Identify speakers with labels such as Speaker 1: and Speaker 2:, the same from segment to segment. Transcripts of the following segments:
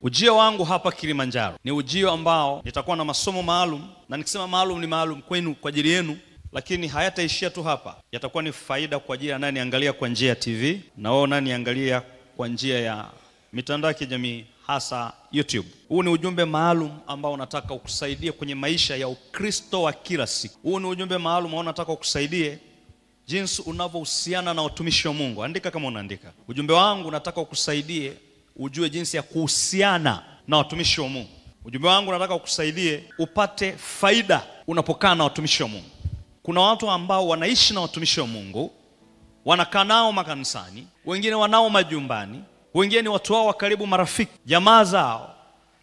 Speaker 1: Ujio wangu hapa Kilimanjaro ni ujio ambao nitakuwa na masomo maalum, na nikisema maalum ni maalum kwenu, kwa ajili yenu, lakini hayataishia tu hapa. Yatakuwa ni faida kwa ajili ya anayeniangalia kwa njia ya TV na wao ananiangalia kwa njia ya mitandao ya kijamii, hasa YouTube. Huu ni ujumbe maalum ambao unataka ukusaidie kwenye maisha ya Ukristo wa kila siku. Huu ni ujumbe maalum ambao unataka ukusaidie jinsi unavyohusiana na watumishi wa Mungu. Andika kama unaandika. Ujumbe wangu nataka ukusaidie ujue jinsi ya kuhusiana na watumishi wa Mungu. Ujumbe wangu nataka ukusaidie upate faida unapokaa na watumishi wa Mungu. Kuna watu ambao wanaishi na watumishi wa Mungu, wanakaa nao makanisani, wengine wanao majumbani, wengine ni watu wao wa karibu, marafiki, jamaa zao,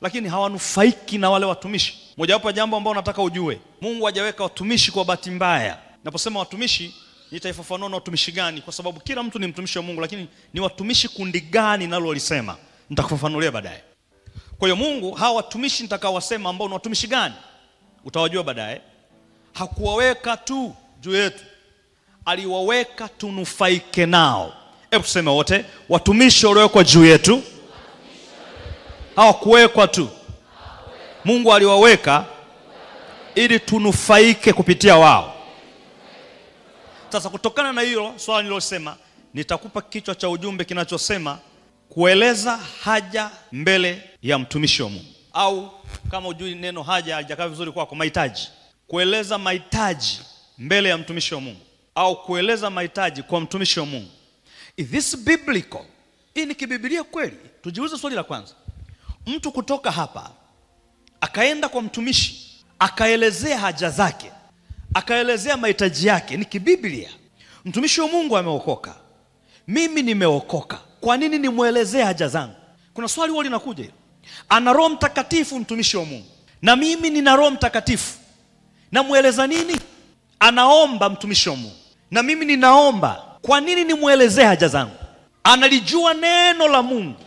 Speaker 1: lakini hawanufaiki na wale watumishi. Mojawapo ya jambo ambalo nataka ujue, Mungu hajaweka watumishi kwa bahati mbaya. Naposema watumishi, nitaifafanua na watumishi gani, kwa sababu kila mtu ni mtumishi wa Mungu, lakini ni watumishi kundi gani nalo alisema nitakufafanulia baadaye. Kwa hiyo Mungu hawa watumishi nitakaowasema ambao ni watumishi gani utawajua baadaye, hakuwaweka tu juu yetu, aliwaweka tunufaike nao. Hebu tuseme wote, watumishi waliowekwa juu yetu hawakuwekwa tu, Mungu aliwaweka ili tunufaike kupitia wao. Sasa kutokana na hilo swali nililosema, nitakupa kichwa cha ujumbe kinachosema kueleza haja mbele ya mtumishi wa Mungu. Au kama hujui neno haja halijakaa vizuri kwako, mahitaji. Kueleza mahitaji mbele ya mtumishi wa Mungu au kueleza mahitaji kwa mtumishi wa Mungu. Is this biblical? Hii ni kibiblia kweli? Tujiulize swali la kwanza. Mtu kutoka hapa akaenda kwa mtumishi, akaelezea haja zake, akaelezea mahitaji yake, ni kibiblia? Mtumishi wa Mungu ameokoka, mimi nimeokoka, kwa nini nimuelezee haja zangu? Kuna swali huwa linakuja hilo. Ana Roho Mtakatifu mtumishi wa Mungu, na mimi nina Roho Mtakatifu, namueleza nini? Anaomba mtumishi wa Mungu, na mimi ninaomba, kwa nini nimuelezee haja zangu? Analijua neno la Mungu,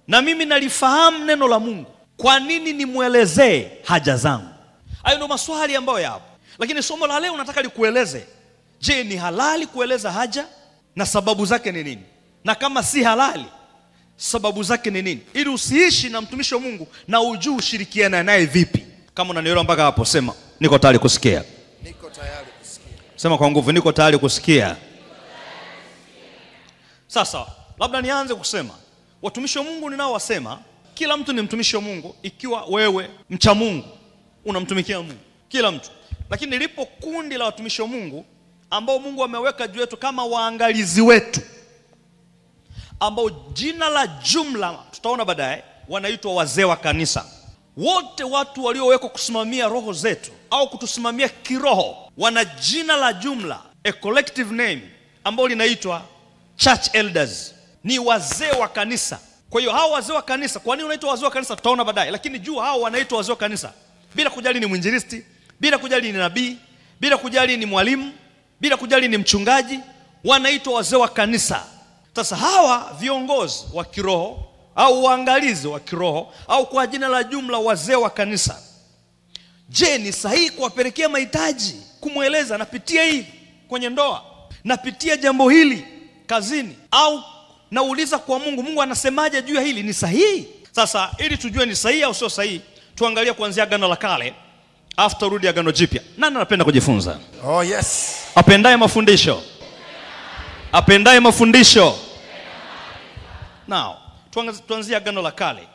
Speaker 1: na mimi nalifahamu neno la Mungu, kwa nini nimuelezee haja zangu? Hayo ndio maswali ambayo yapo. Lakini somo la leo nataka likueleze, je, ni halali kueleza haja na sababu zake ni nini? Na kama si halali, sababu zake ni nini? Ili usiishi na mtumishi wa Mungu na ujue ushirikiana naye vipi. Kama unanielewa mpaka hapo, sema niko tayari kusikia.
Speaker 2: Niko tayari kusikia.
Speaker 1: Sema kwa nguvu, niko tayari kusikia. Sasa labda nianze kusema watumishi wa Mungu ninaowasema, kila mtu ni mtumishi wa Mungu ikiwa wewe mcha Mungu unamtumikia Mungu, kila mtu. Lakini lipo kundi la watumishi wa Mungu ambao Mungu ameweka juu yetu kama waangalizi wetu, ambao jina la jumla tutaona baadaye wanaitwa wazee wa kanisa. Wote watu waliowekwa kusimamia roho zetu au kutusimamia kiroho wana jina la jumla, a collective name, ambao linaitwa church elders, ni wazee wa kanisa. Kwa hiyo hao wazee wa kanisa, kwa nini wanaitwa wazee wa kanisa tutaona baadaye, lakini jua hao wanaitwa wazee wa kanisa bila kujali ni mwinjilisti, bila kujali ni nabii, bila kujali ni mwalimu, bila kujali ni mchungaji, wanaitwa wazee wa kanisa. Sasa hawa viongozi wa kiroho au waangalizi wa kiroho au kwa jina la jumla wazee wa kanisa, je, ni sahihi kuwapelekea mahitaji, kumweleza napitia hili kwenye ndoa, napitia jambo hili kazini, au nauliza kwa Mungu, Mungu anasemaje juu ya hili, ni sahihi? Sasa ili tujue ni sahihi au sio sahihi, tuangalie kuanzia Agano la Kale after rudi Agano Jipya. Nani anapenda kujifunza?
Speaker 2: Oh yes.
Speaker 1: Apendaye mafundisho. Apendaye mafundisho. Now, tuanzie Agano la Kale.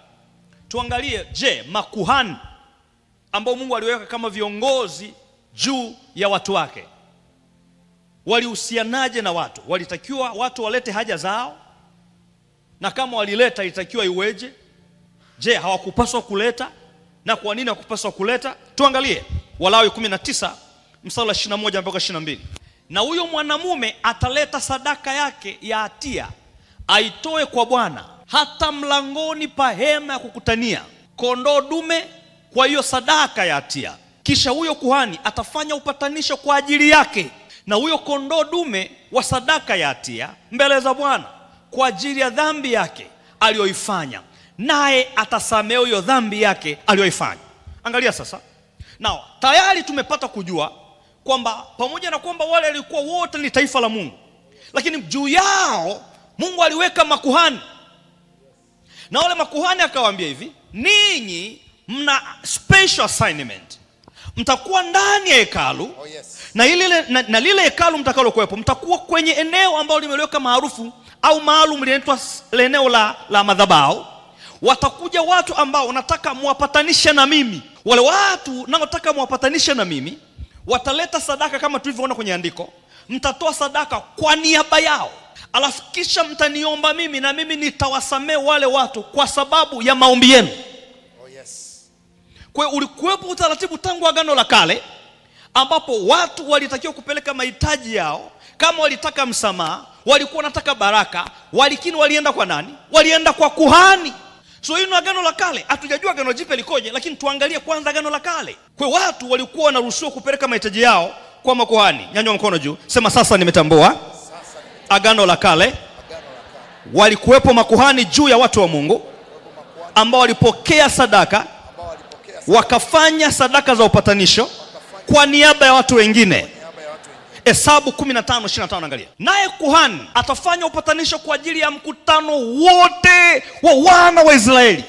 Speaker 1: Tuangalie, je, makuhani ambao Mungu aliweka kama viongozi juu ya watu wake walihusianaje na watu? Walitakiwa watu walete haja zao? Na kama walileta ilitakiwa iweje? Je, hawakupaswa kuleta? Na kwa nini hawakupaswa kuleta? Tuangalie Walawi 19 mstari wa 21 mpaka 22. Na huyo mwanamume ataleta sadaka yake ya hatia aitoe kwa Bwana hata mlangoni pa hema ya kukutania, kondoo dume kwa hiyo sadaka ya hatia. Kisha huyo kuhani atafanya upatanisho kwa ajili yake na huyo kondoo dume wa sadaka ya hatia mbele za Bwana kwa ajili ya dhambi yake aliyoifanya, naye atasamehewa hiyo dhambi yake aliyoifanya. Angalia sasa. Now, tayari tumepata kujua kwamba pamoja na kwamba wale walikuwa wote ni taifa la Mungu, lakini juu yao Mungu aliweka makuhani. Na wale makuhani akawaambia hivi, Ninyi mna special assignment. Mtakuwa ndani ya hekalu.
Speaker 2: Oh, yes.
Speaker 1: Na lile hekalu mtakalokuwepo, mtakuwa kwenye eneo ambalo limewekwa maarufu au maalum, linaitwa eneo la madhabahu. Watakuja watu ambao nataka muwapatanishe na mimi. Wale watu naotaka muwapatanishe na mimi wataleta sadaka kama tulivyoona kwenye andiko. Mtatoa sadaka kwa niaba yao, alafu kisha mtaniomba mimi na mimi nitawasamehe wale watu kwa sababu ya maombi yenu.
Speaker 2: Oh, yes.
Speaker 1: Kwa hiyo ulikuwepo utaratibu tangu Agano la Kale ambapo watu walitakiwa kupeleka mahitaji yao. Kama walitaka msamaha, walikuwa wanataka baraka, walikini walienda kwa nani? Walienda kwa kuhani. So hii ni Agano la Kale. Hatujajua Agano Jipya likoje, lakini tuangalie kwanza Agano la Kale. Kwa watu walikuwa wanaruhusiwa kupeleka mahitaji yao kwa makuhani. Nyanyua mkono juu, sema sasa nimetambua. Agano la Kale walikuwepo makuhani juu ya watu wa Mungu ambao walipokea sadaka, wakafanya sadaka za upatanisho kwa niaba ya watu wengine. Hesabu 15:25, angalia. Naye kuhani atafanya upatanisho kwa ajili ya mkutano wote wa wana wa Israeli.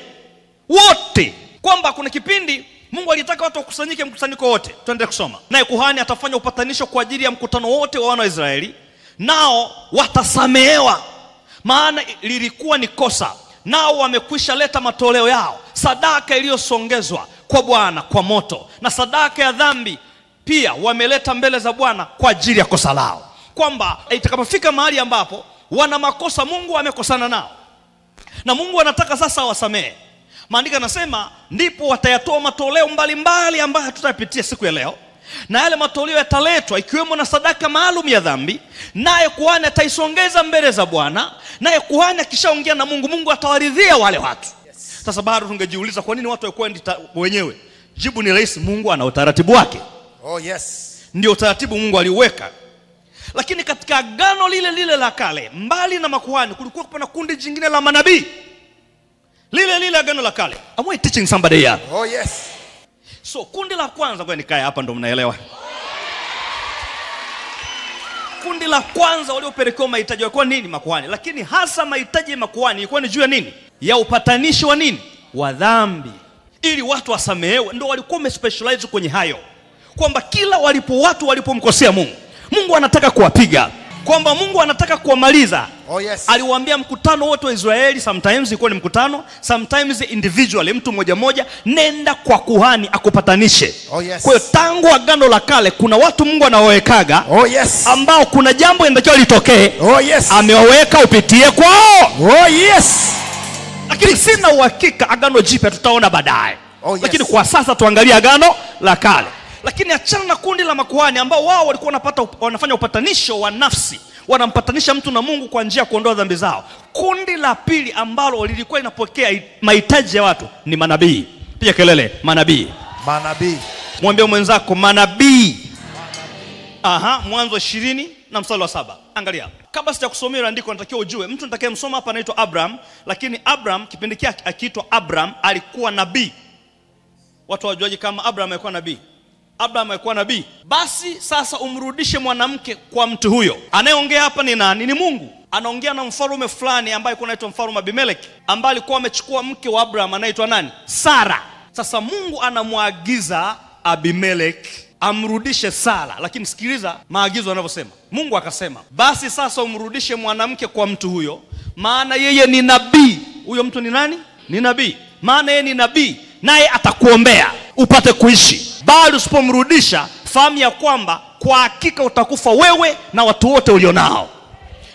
Speaker 1: Wote. Kwamba kuna kipindi Mungu alitaka watu wakusanyike, mkusanyiko wote. Tuendelee kusoma. Naye kuhani atafanya upatanisho kwa ajili ya mkutano wote wa wana wa Israeli, nao watasamehewa, maana lilikuwa ni kosa. Nao wamekwisha leta matoleo yao, sadaka iliyosongezwa kwa Bwana kwa moto, na sadaka ya dhambi pia wameleta mbele za Bwana kwa ajili ya kosa lao. Kwamba itakapofika mahali ambapo wana makosa, Mungu amekosana nao na Mungu anataka sasa wasamehe. Maandiko yanasema ndipo watayatoa matoleo mbalimbali ambayo hatutapitia siku ya leo, na yale matoleo yataletwa ikiwemo na sadaka maalum ya dhambi, naye kuhani ataisongeza mbele za Bwana. Naye kuhani akishaongea na Mungu, Mungu atawaridhia wale watu.
Speaker 2: Yes.
Speaker 1: Sasa bado tungejiuliza kwa nini watu walikuwa wenyewe? Jibu ni rahisi, Mungu ana utaratibu wake.
Speaker 2: Oh, yes.
Speaker 1: Ndio utaratibu Mungu aliuweka. Lakini katika agano lile lile la kale, mbali na makuhani, kulikuwa kuna kundi jingine la manabii. Lile lile agano la kale. Am I teaching somebody here?
Speaker 2: Oh, yes.
Speaker 1: So kundi la kwanza, kwa nikae hapa ndo mnaelewa. Kundi la kwanza waliopelekewa mahitaji walikuwa nini? Makuhani. Lakini hasa mahitaji ya makuhani ilikuwa ni juu ya nini? Ya upatanisho wa nini? Wa dhambi. Ili watu wasamehewe. Ndio walikuwa wamespecialize kwenye hayo. Kwamba kila walipo watu walipomkosea Mungu, Mungu anataka kuwapiga, kwamba Mungu anataka kuwamaliza.
Speaker 2: Oh, yes.
Speaker 1: Aliwaambia mkutano wote wa Israeli, sometimes ilikuwa ni mkutano, sometimes individually, mtu mmoja mmoja, nenda kwa kuhani akupatanishe.
Speaker 2: Oh, yes.
Speaker 1: Kwa hiyo tangu Agano la Kale kuna watu Mungu anawawekaga.
Speaker 2: Oh, yes.
Speaker 1: Ambao kuna jambo linatakiwa litokee.
Speaker 2: Oh, yes.
Speaker 1: Amewaweka upitie kwao.
Speaker 2: Oh, yes.
Speaker 1: Lakini sina uhakika Agano Jipya tutaona baadaye.
Speaker 2: Oh, yes.
Speaker 1: Lakini kwa sasa tuangalie Agano la Kale. Lakini achana na kundi la makuhani ambao wao walikuwa wanafanya upatanisho wa nafsi, wanampatanisha mtu na Mungu kwa njia ya kuondoa dhambi zao. Kundi la pili ambalo lilikuwa linapokea mahitaji ya watu ni manabii. Piga kelele, manabii.
Speaker 2: Manabii.
Speaker 1: Mwambie mwenzako manabii. Aha, Mwanzo 20 na mstari wa 7. Angalia. Kabla sijakusomea andiko natakiwa ujue mtu nitakayemsoma hapa anaitwa Abraham, lakini Abraham kipindi chake akiitwa Abraham alikuwa nabii. Watu wajuaje kama Abraham alikuwa nabii? Abraham alikuwa nabii. Basi sasa umrudishe mwanamke kwa mtu huyo. Anayeongea hapa ni nani? Ni Mungu. Anaongea na mfalme fulani ambaye alikuwa anaitwa mfalme Abimelech, ambaye alikuwa amechukua mke wa Abraham anaitwa nani? Sara. Sasa Mungu anamwagiza Abimelech amrudishe Sara, lakini sikiliza maagizo yanavyosema. Mungu akasema, basi sasa umrudishe mwanamke kwa mtu huyo, maana yeye ni nabii. Huyo mtu ni nani? Ni nabii. Maana yeye ni nabii, naye atakuombea upate kuishi. Bali usipomrudisha, fahamu ya kwamba kwa hakika utakufa wewe na watu wote ulionao.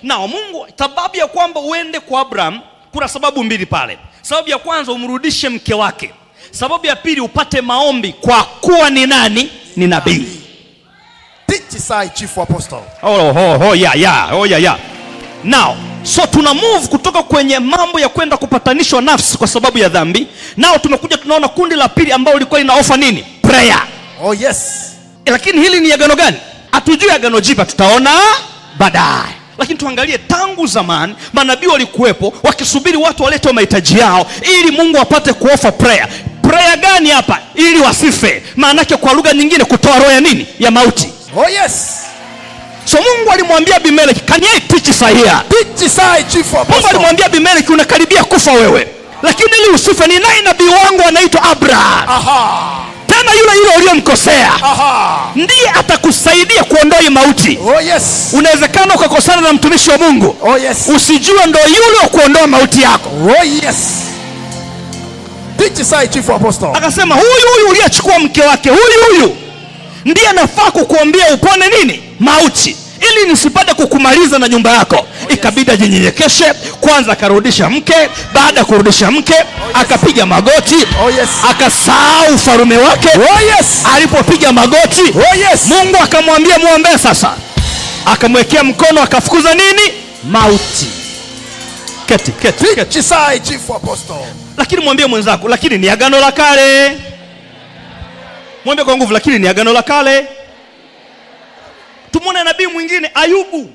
Speaker 1: Na Mungu, sababu ya kwamba uende kwa Abraham, kuna sababu mbili pale. Sababu ya kwanza, umrudishe mke wake. Sababu ya pili, upate maombi kwa kuwa ni nani? Ni nabii.
Speaker 2: Teach sai chief apostle.
Speaker 1: Oh, yeah, yeah. Oh, yeah, yeah. Now, so tuna move kutoka kwenye mambo ya kwenda kupatanishwa nafsi kwa sababu ya dhambi. Nao tumekuja tunaona kundi la pili ambao lilikuwa lina offer nini? Prayer.
Speaker 2: Oh, yes.
Speaker 1: Lakini hili ni agano gani? Hatujui agano jipya, tutaona baadaye. Lakini tuangalie tangu zamani manabii walikuwepo wakisubiri watu walete mahitaji yao ili Mungu apate kuofa prayer. Prayer gani hapa? Ili wasife. Maana yake kwa lugha nyingine kutoa roho ya nini? Ya mauti.
Speaker 2: Oh, yes.
Speaker 1: So Mungu alimwambia Abimelech, can I teach Isaiah?
Speaker 2: Teach Isaiah, chief apostle.
Speaker 1: Mungu alimwambia Abimelech, unakaribia kufa wewe. Lakini ili usife, ni naye nabii wangu anaitwa Abraham.
Speaker 2: Aha.
Speaker 1: Tena yule yule uliyemkosea.
Speaker 2: Aha.
Speaker 1: Ndiye atakusaidia kuondoa mauti.
Speaker 2: Oh yes.
Speaker 1: Unawezekana ukakosana na mtumishi wa Mungu.
Speaker 2: Oh yes.
Speaker 1: Usijue ndo yule wa kuondoa mauti yako.
Speaker 2: Oh yes. Teach side Chief Apostle.
Speaker 1: Akasema huyu huyu uliyechukua mke wake, huyu huyu ndiye anafaa kukuombea upone nini? Mauti, ili nisipate kukumaliza na nyumba yako.
Speaker 2: Oh, yes.
Speaker 1: Ikabidi ajinyenyekeshe kwanza, akarudisha mke. Baada ya kurudisha mke,
Speaker 2: oh, yes,
Speaker 1: akapiga magoti.
Speaker 2: Oh, yes.
Speaker 1: Akasahau ufalume wake.
Speaker 2: Oh, yes.
Speaker 1: Alipopiga magoti,
Speaker 2: oh, yes,
Speaker 1: Mungu akamwambia muombe sasa. Akamwekea mkono, akafukuza nini? Mauti. Keti, keti, keti.
Speaker 2: Chief Apostle.
Speaker 1: Lakini mwambie mwenzako, lakini ni agano la kale. Mwambie kwa nguvu, lakini ni agano la kale. Tumwone nabii mwingine, Ayubu.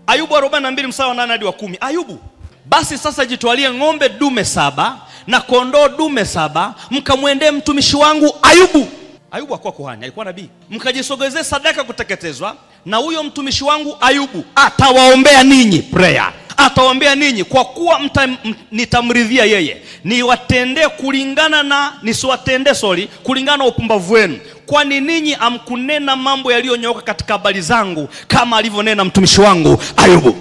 Speaker 1: Ayubu 42 mstari wa 8 hadi wa 10. Ayubu: basi sasa jitwalie ng'ombe dume 7 na kondoo dume 7, mkamwendee mtumishi wangu Ayubu. Ayubu hakuwa kuhani, alikuwa nabii. Mkajisogezee sadaka kuteketezwa, na huyo mtumishi wangu Ayubu atawaombea ninyi prayer. Atawaombea ninyi, kwa kuwa nitamridhia yeye. Niwatendee kulingana na nisiwatendee sori, kulingana na upumbavu wenu. Kwani ninyi hamkunena mambo yaliyonyooka katika habari zangu kama alivyonena mtumishi wangu Ayubu.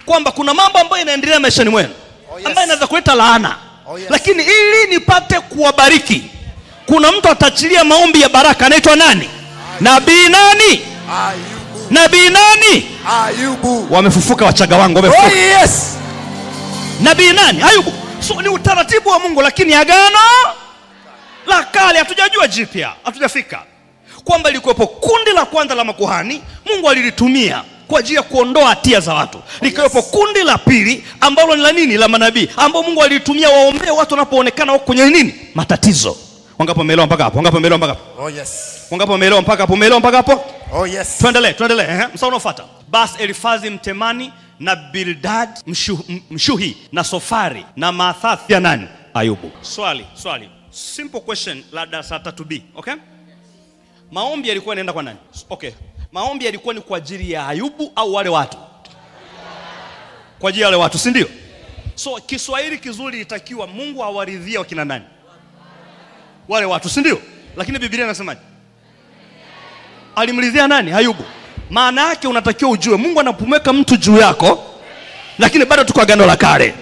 Speaker 1: Kwamba kuna mambo ambayo yanaendelea maishani mwenu,
Speaker 2: oh, yes,
Speaker 1: ambayo yanaweza kuleta laana.
Speaker 2: Oh, yes.
Speaker 1: Lakini ili nipate kuwabariki, kuna mtu ataachilia maombi ya baraka, anaitwa nani? Nabii nani?
Speaker 2: Ayubu.
Speaker 1: Nabii nani?
Speaker 2: Ayubu.
Speaker 1: Wamefufuka Wachaga wangu, wamefufuka.
Speaker 2: Oh, yes.
Speaker 1: Nabii nani? Ayubu. So ni utaratibu wa Mungu, lakini agano la kale hatujajua jipya, hatujafika. Kwamba ilikuwepo kundi la kwanza la makuhani, Mungu alilitumia kwa ajili ya kuondoa hatia za watu. Likawepo
Speaker 2: yes,
Speaker 1: kundi la pili ambalo ni la nini? La manabii, ambao Mungu alilitumia waombee watu wanapoonekana wako kwenye nini? Matatizo. Wangapi wameelewa mpaka hapo? Wangapi wameelewa mpaka hapo?
Speaker 2: Oh yes.
Speaker 1: Wangapi wameelewa mpaka hapo? Umeelewa mpaka hapo?
Speaker 2: Oh yes.
Speaker 1: Tuendelee, tuendelee. Mstari unaofuata. Basi Elifazi Mtemani na Bildad Mshuhi na Sofari na Maathathi ya nani? Ayubu. Swali, swali. Simple question la darasa 3B, okay? Maombi yalikuwa yanaenda kwa nani? Okay. Maombi yalikuwa ni kwa ajili ya Ayubu au wale watu? Kwa ajili ya wale watu, si ndio? So Kiswahili kizuri itakiwa Mungu awaridhie wakina nani? Wale watu, si ndio? Lakini Biblia inasemaje? Alimridhia nani? Ayubu. Maana yake unatakiwa ujue Mungu anapomweka mtu juu yako, lakini bado tuko agano la kale.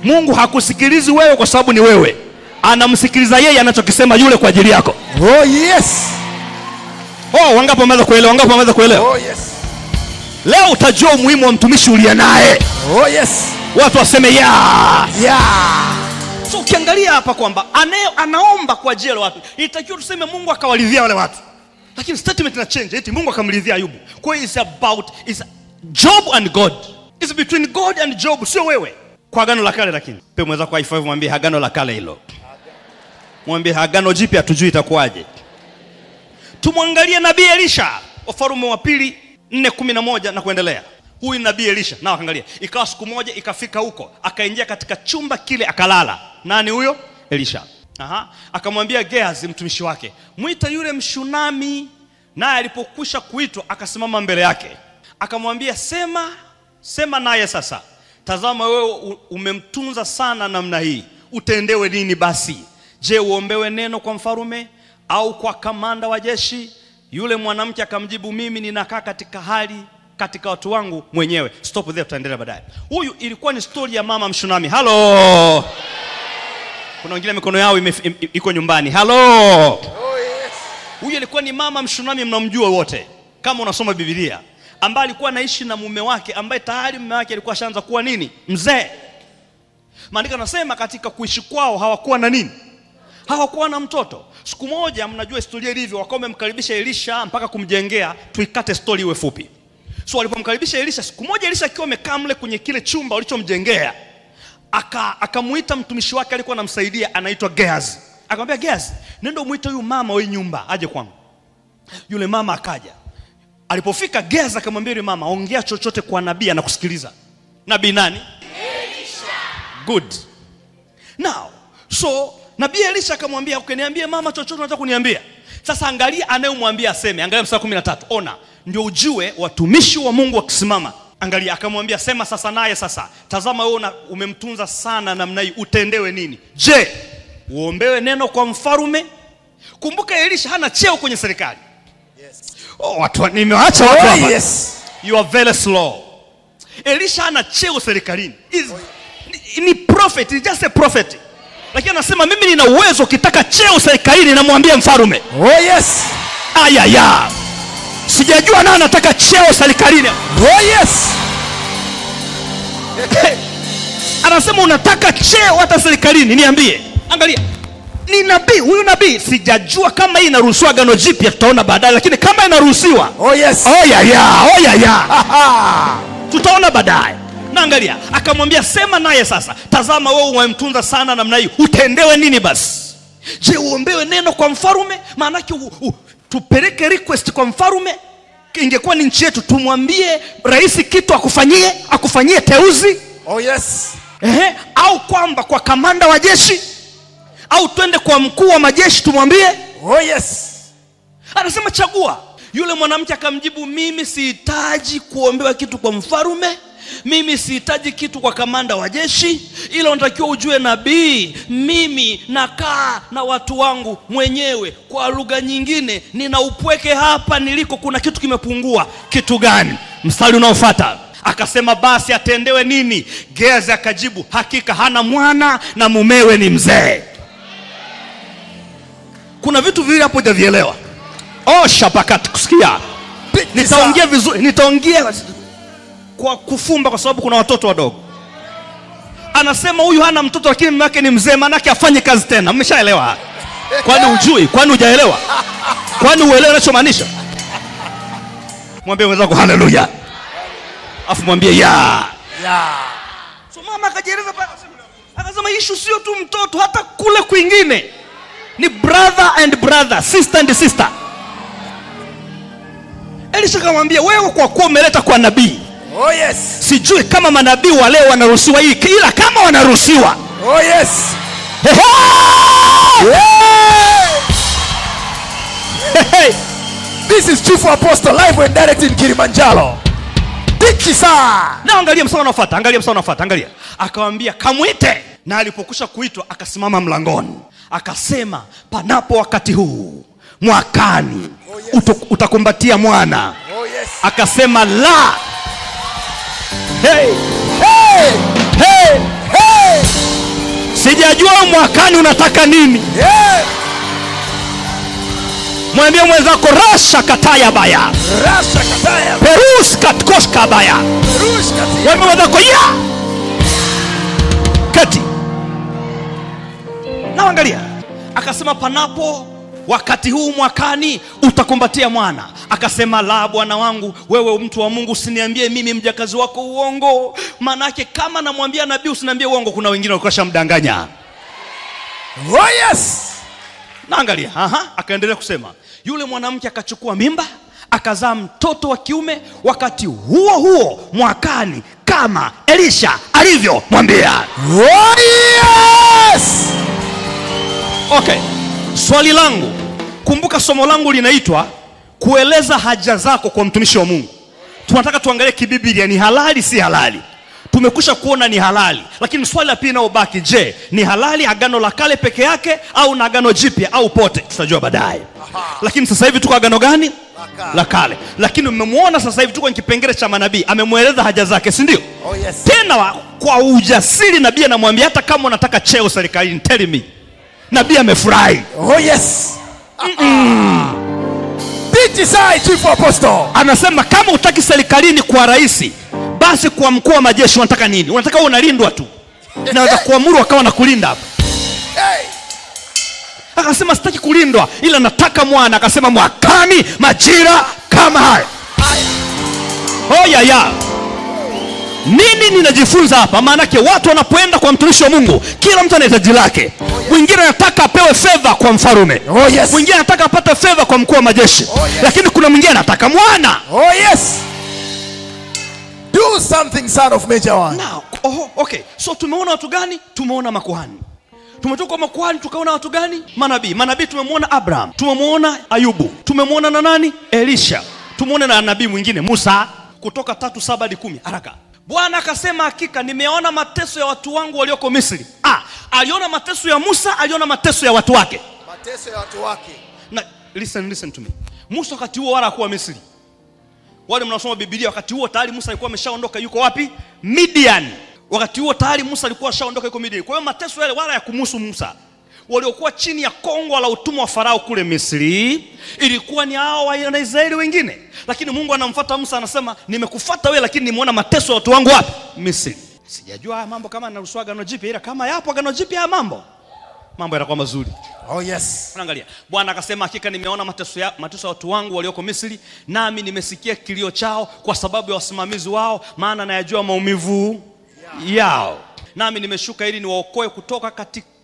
Speaker 1: Mungu hakusikilizi wewe kwa sababu ni wewe. Anamsikiliza yeye anachokisema yule kwa ajili yako.
Speaker 2: Oh yes.
Speaker 1: Oh, wangapi wameweza kuelewa? Wangapi wameweza kuelewa?
Speaker 2: Oh yes.
Speaker 1: Leo utajua umuhimu wa mtumishi uliye naye.
Speaker 2: Oh yes.
Speaker 1: Watu waseme ya.
Speaker 2: Yeah.
Speaker 1: So ukiangalia hapa kwamba anaomba kwa ajili ya watu, itakiwa tuseme Mungu akawaridhia wale watu. Lakini statement ina change, eti Mungu akamridhia Ayubu. Kwa hiyo it's about is Job and God. It's between God and Job, sio wewe. Kwa agano la kale lakini. Pe mwenzako kwa i5 mwambie agano la kale hilo. Mwambie agano jipya hatujui itakuwaje. Tumwangalie nabii Elisha, Wafalme wa Pili 4:11 na kuendelea. Huyu nabii Elisha, na angalia. Ikawa siku moja ikafika huko, akaingia katika chumba kile akalala. Nani huyo? Elisha. Aha. Akamwambia Gehazi mtumishi wake, mwita yule Mshunami. Naye alipokwisha kuitwa akasimama mbele yake. Akamwambia, sema, sema naye sasa. Tazama wewe umemtunza sana namna hii, utendewe nini basi? Je, uombewe neno kwa mfarume au kwa kamanda wa jeshi? Yule mwanamke akamjibu, mimi ninakaa katika hali katika watu wangu mwenyewe. Stop there, tutaendelea baadaye. Huyu ilikuwa ni story ya mama Mshunami. Hello. Kuna wengine mikono yao iko nyumbani. Hello.
Speaker 2: Oh yes.
Speaker 1: Huyu alikuwa ni mama Mshunami, mnamjua wote kama unasoma Biblia, ambaye alikuwa anaishi na mume wake, ambaye tayari mume wake alikuwa ashaanza kuwa nini? Mzee. Maandiko yanasema katika kuishi kwao hawakuwa na nini? Hawakuwa na mtoto. Siku moja, mnajua historia ilivyo, wakawa wamemkaribisha Elisha mpaka kumjengea. Tuikate story iwe fupi. So walipomkaribisha Elisha, siku moja Elisha akiwa amekaa mle kwenye kile chumba walichomjengea, akamuita mtumishi wake alikuwa anamsaidia, anaitwa Gehazi. Akamwambia Gehazi, nenda umuite huyu mama wa nyumba aje kwangu. Yule mama akaja. Alipofika Gehazi akamwambia yule mama, ongea chochote kwa nabii anakusikiliza. Nabii nani?
Speaker 3: Elisha.
Speaker 1: Good. Now, so nabii Elisha akamwambia, okay, niambie mama chochote unataka kuniambia. Sasa angalia anayemwambia aseme. Angalia mstari 13. Ona, ndio ujue watumishi wa Mungu wakisimama. Angalia, akamwambia sema sasa naye sasa. Tazama wewe umemtunza sana namna hii, utendewe nini? Je, uombewe neno kwa mfalme? Kumbuka Elisha hana cheo kwenye serikali.
Speaker 2: Yes.
Speaker 1: Oh, watu nimewaacha watu hapa.
Speaker 2: Yes.
Speaker 1: You are very slow. Elisha hana cheo serikalini. Ni prophet, is just a prophet. Lakini anasema mimi nina uwezo, ukitaka cheo serikalini namwambia mfalme.
Speaker 2: Oh yes.
Speaker 1: Ayaya. Sijajua nani anataka cheo serikalini.
Speaker 2: Oh yes.
Speaker 1: Anasema unataka cheo hata serikalini, niambie. Angalia. Ni nabii, huyu nabii sijajua kama hii inaruhusiwa Agano Jipya, tutaona baadaye, lakini kama inaruhusiwa.
Speaker 2: Oh yes.
Speaker 1: Oh yeah yeah, oh yeah yeah. Tutaona baadaye. Na angalia, akamwambia sema naye sasa. Tazama wewe umemtunza sana namna hii, utendewe nini basi? Je, uombewe neno kwa mfalme? Maana yake tupeleke request kwa mfalme. Ingekuwa ni nchi yetu tumwambie rais kitu akufanyie teuzi.
Speaker 2: Oh yes.
Speaker 1: Ehe, au kwamba kwa kamanda wa jeshi, au twende kwa mkuu wa majeshi tumwambie.
Speaker 2: Oh yes.
Speaker 1: Anasema chagua. Yule mwanamke akamjibu, mimi sihitaji kuombewa kitu kwa mfalme, mimi sihitaji kitu kwa kamanda wa jeshi, ila unatakiwa ujue nabii, mimi nakaa na watu wangu mwenyewe. Kwa lugha nyingine, nina upweke hapa niliko, kuna kitu kimepungua. Kitu gani? Mstari unaofuata. Akasema basi atendewe nini? Gehazi akajibu, hakika hana mwana na mumewe ni mzee. Kuna vitu viwili hapo hujavielewa. Oh shabakat, kusikia. Nitaongea vizuri, nitaongea kwa kufumba kwa sababu kuna watoto wadogo. Anasema huyu hana mtoto lakini mume wake ni mzee, maana yake afanye kazi tena. Mmeshaelewa? Kwani hujui? Kwani hujaelewa? Kwani uelewe ninachomaanisha? Mwambie mwenzako haleluya. Afu mwambie ya.
Speaker 2: Ya.
Speaker 1: So mama akajieleza pale, akasema issue sio tu mtoto, hata kule kwingine ni brother and brother, sister and sister. Elisha akamwambia wewe kwa kuwa umeleta kwa nabii.
Speaker 2: Oh yes.
Speaker 1: Sijui kama manabii wa leo wanaruhusiwa hii, ila kama wanaruhusiwa.
Speaker 2: Oh yes.
Speaker 1: Hey, hey. Hey.
Speaker 2: This is Chief Apostle live and direct in Kilimanjaro. Tikisa.
Speaker 1: Na angalia mstari unaofuata, angalia mstari unaofuata, angalia. Akamwambia kamuite, na alipokwisha kuitwa akasimama mlangoni. Akasema panapo wakati huu mwakani,
Speaker 2: oh yes,
Speaker 1: utakumbatia mwana.
Speaker 2: Oh yes.
Speaker 1: Akasema la. Hey,
Speaker 2: hey,
Speaker 1: hey,
Speaker 2: hey.
Speaker 1: Sijajua mwakani unataka nini.
Speaker 2: Yeah.
Speaker 1: Mwambie mwenzako rasha kataya baya.
Speaker 2: Rasha kataya.
Speaker 1: Perus katkoshka baya.
Speaker 2: Perus kataya.
Speaker 1: Mwambie mwenzako ya. Kati. Na angalia. Akasema panapo wakati huu mwakani utakumbatia mwana. Akasema la, bwana wangu, wewe mtu wa Mungu, usiniambie mimi mjakazi wako uongo. Maana yake kama namwambia nabii usiniambie uongo, kuna wengine walikuwa shamdanganya.
Speaker 2: Oh yes.
Speaker 1: Na angalia, aha, akaendelea kusema yule mwanamke akachukua mimba akazaa mtoto wa kiume wakati huo huo mwakani kama Elisha alivyomwambia.
Speaker 2: Oh yes.
Speaker 1: Okay. Swali langu, kumbuka somo langu linaitwa kueleza haja zako kwa mtumishi wa Mungu. Tunataka tuangalie kibiblia ni halali si halali. Tumekwisha kuona ni halali, lakini swali la pili linalobaki, je, ni halali Agano la Kale peke yake au na Agano Jipya au pote? Tutajua baadaye. Lakini sasa hivi tuko agano gani? La Kale. Lakini umemwona sasa hivi tuko kwenye kipengele cha manabii, amemweleza haja zake, si ndio?
Speaker 2: Oh yes.
Speaker 1: Tena kwa ujasiri nabii anamwambia hata kama unataka cheo serikalini, tell me. Nabii amefurahi.
Speaker 2: Oh yes. Sai Chief Apostle.
Speaker 1: Anasema kama utaki serikalini kwa rais, basi kwa mkuu wa majeshi unataka nini? Unataka wewe unalindwa tu. Naweza kuamuru akawa na kulinda hapa.
Speaker 2: Hey.
Speaker 1: Akasema sitaki kulindwa ila nataka mwana. Akasema mwakani majira kama haya. Oh ya ya. Nini ninajifunza hapa? Maana yake watu wanapoenda kwa mtumishi wa Mungu, kila mtu ana hitaji lake. Mwingine anataka apewe favor kwa mfalme.
Speaker 2: Oh yes.
Speaker 1: Mwingine anataka apate favor kwa mkuu wa majeshi.
Speaker 2: Oh yes.
Speaker 1: Lakini kuna mwingine anataka mwana.
Speaker 2: Oh yes. Do something, son of Major One.
Speaker 1: Now, oh, okay. So tumeona watu gani? Tumeona makuhani. Tumetoka kwa makuhani tukaona watu gani? Manabii. Manabii tumemwona Abraham, tumemwona Ayubu, tumemwona na nani? Elisha. Tumemwona na nabii mwingine Musa. Kutoka 3:7 hadi 10, haraka. Bwana akasema, hakika nimeona mateso ya watu wangu walioko Misri. Aliona mateso ya Musa, aliona mateso ya watu wake.
Speaker 2: Mateso ya watu wake.
Speaker 1: Na listen to me. Musa wakati huo wala hakuwa Misri. Wale mnaosoma Biblia, wakati huo tayari Musa alikuwa ameshaondoka, yuko wapi? Midian. Wakati huo tayari Musa alikuwa ashaondoka, yuko Midian. Kwa hiyo mateso yale wala yakumhusu Musa. Waliokuwa chini ya kongwa la utumwa wa Farao kule Misri ilikuwa ni hao Waisraeli wengine. Lakini Mungu anamfuata Musa, anasema nimekufuata wewe, lakini nimeona mateso ya watu wangu wapi? Misri. Sijajua haya mambo kama yanaruhusu Agano Jipya, ila kama yapo Agano Jipya haya mambo yatakuwa mazuri.
Speaker 2: Oh yes.
Speaker 1: Angalia. Bwana akasema, hakika nimeona mateso ya watu wangu walioko Misri, nami nimesikia kilio chao kwa sababu ya wasimamizi wao, maana nayajua maumivu yao. Nami nimeshuka ili niwaokoe kutoka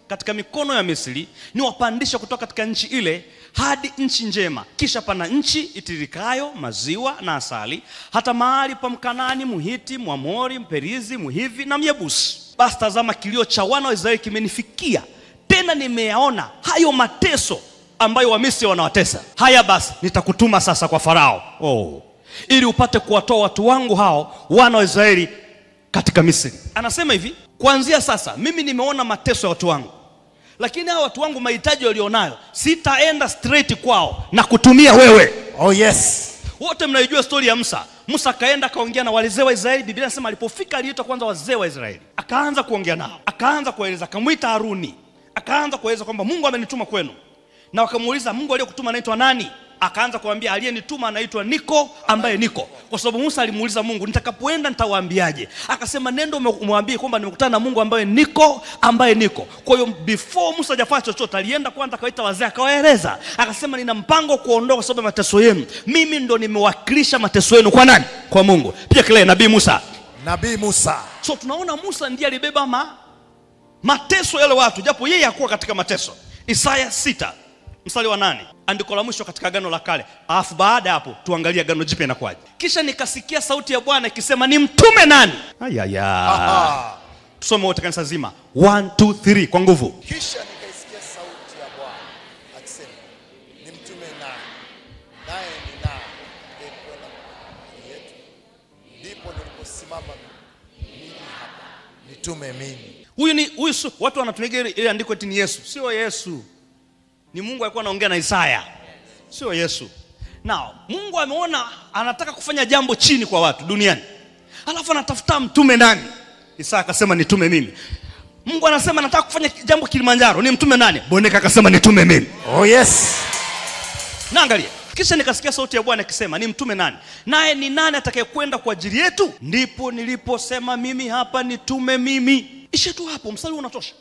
Speaker 1: katika mikono ya Misri, niwapandishe kutoka katika nchi ile hadi nchi njema. Kisha pana nchi itiririkayo maziwa na asali, hata mahali pa Mkanani, Mhiti, Mwamori, Mperizi, Mhivi na Myebusi. Basi tazama, kilio cha wana wa Israeli kimenifikia, tena nimeyaona hayo mateso ambayo Wamisri wanawatesa. Haya basi, nitakutuma sasa kwa Farao, ili upate kuwatoa watu wangu hao wana wa Israeli katika Misri. Anasema hivi, kuanzia sasa mimi nimeona mateso ya watu wangu, lakini hao watu wangu mahitaji walionayo, sitaenda straight kwao na kutumia wewe.
Speaker 2: Oh yes.
Speaker 1: Wote mnaijua story ya Musa. Musa akaenda akaongea na wazee wa Israeli. Biblia inasema alipofika aliitwa kwanza wazee wa Israeli, akaanza kuongea nao, akaanza kueleza, akamuita Haruni, akaanza kueleza kwamba Mungu amenituma kwenu. Na wakamuuliza, Mungu aliyekutuma anaitwa nani? Akaanza kuambia, aliyenituma anaitwa Niko ambaye niko. Kwa sababu Musa alimuuliza Mungu, nitakapoenda nitawaambiaje? Akasema, nenda umwambie kwamba nimekutana na Mungu ambaye niko, ambaye niko. Kwa hiyo before Musa hajafanya chochote, alienda kwanza akawaita wazee akawaeleza. Akasema, nina mpango kuondoa kwa sababu ya mateso yenu. Mimi ndo nimewakilisha mateso yenu kwa nani? Kwa Mungu. Pia kile Nabii Musa.
Speaker 2: Nabii Musa.
Speaker 1: So tunaona Musa ndiye alibeba mateso yale watu, japo yeye hakuwa katika mateso. Isaya 6 mstari wa 8, andiko la mwisho katika Agano la Kale. Alafu baada hapo tuangalie Agano Jipya inakuwaje. Kisha nikasikia sauti ya Bwana ikisema, ni mtume nani? Ayaya. Tusome wote kanisa zima. 1 2 3 kwa nguvu.
Speaker 2: Kisha nikaisikia sauti ya Bwana akisema, ni mtume nani? Naye ni nani aliyekwenda kwa yetu? Ndipo niliposimama mimi hapa, nitume mimi.
Speaker 1: Huyu watu wanatumia ile andiko eti ni Yesu. Sio Yesu. Ni Mungu alikuwa anaongea na Isaya, sio Yesu. Now, Mungu ameona anataka kufanya jambo chini kwa watu duniani, alafu anatafuta mtume nani? Isaya akasema nitume mimi. Mungu anasema nataka kufanya jambo Kilimanjaro, ni mtume nani? Boneka akasema nitume mimi.
Speaker 2: Oh yes.
Speaker 1: Na angalia. Kisha nikasikia sauti ya Bwana ikisema, ni mtume nani? Naye ni nani atakayekwenda kwa ajili yetu? Ndipo niliposema mimi hapa, nitume mimi. Ishe tu hapo, mstari unatosha.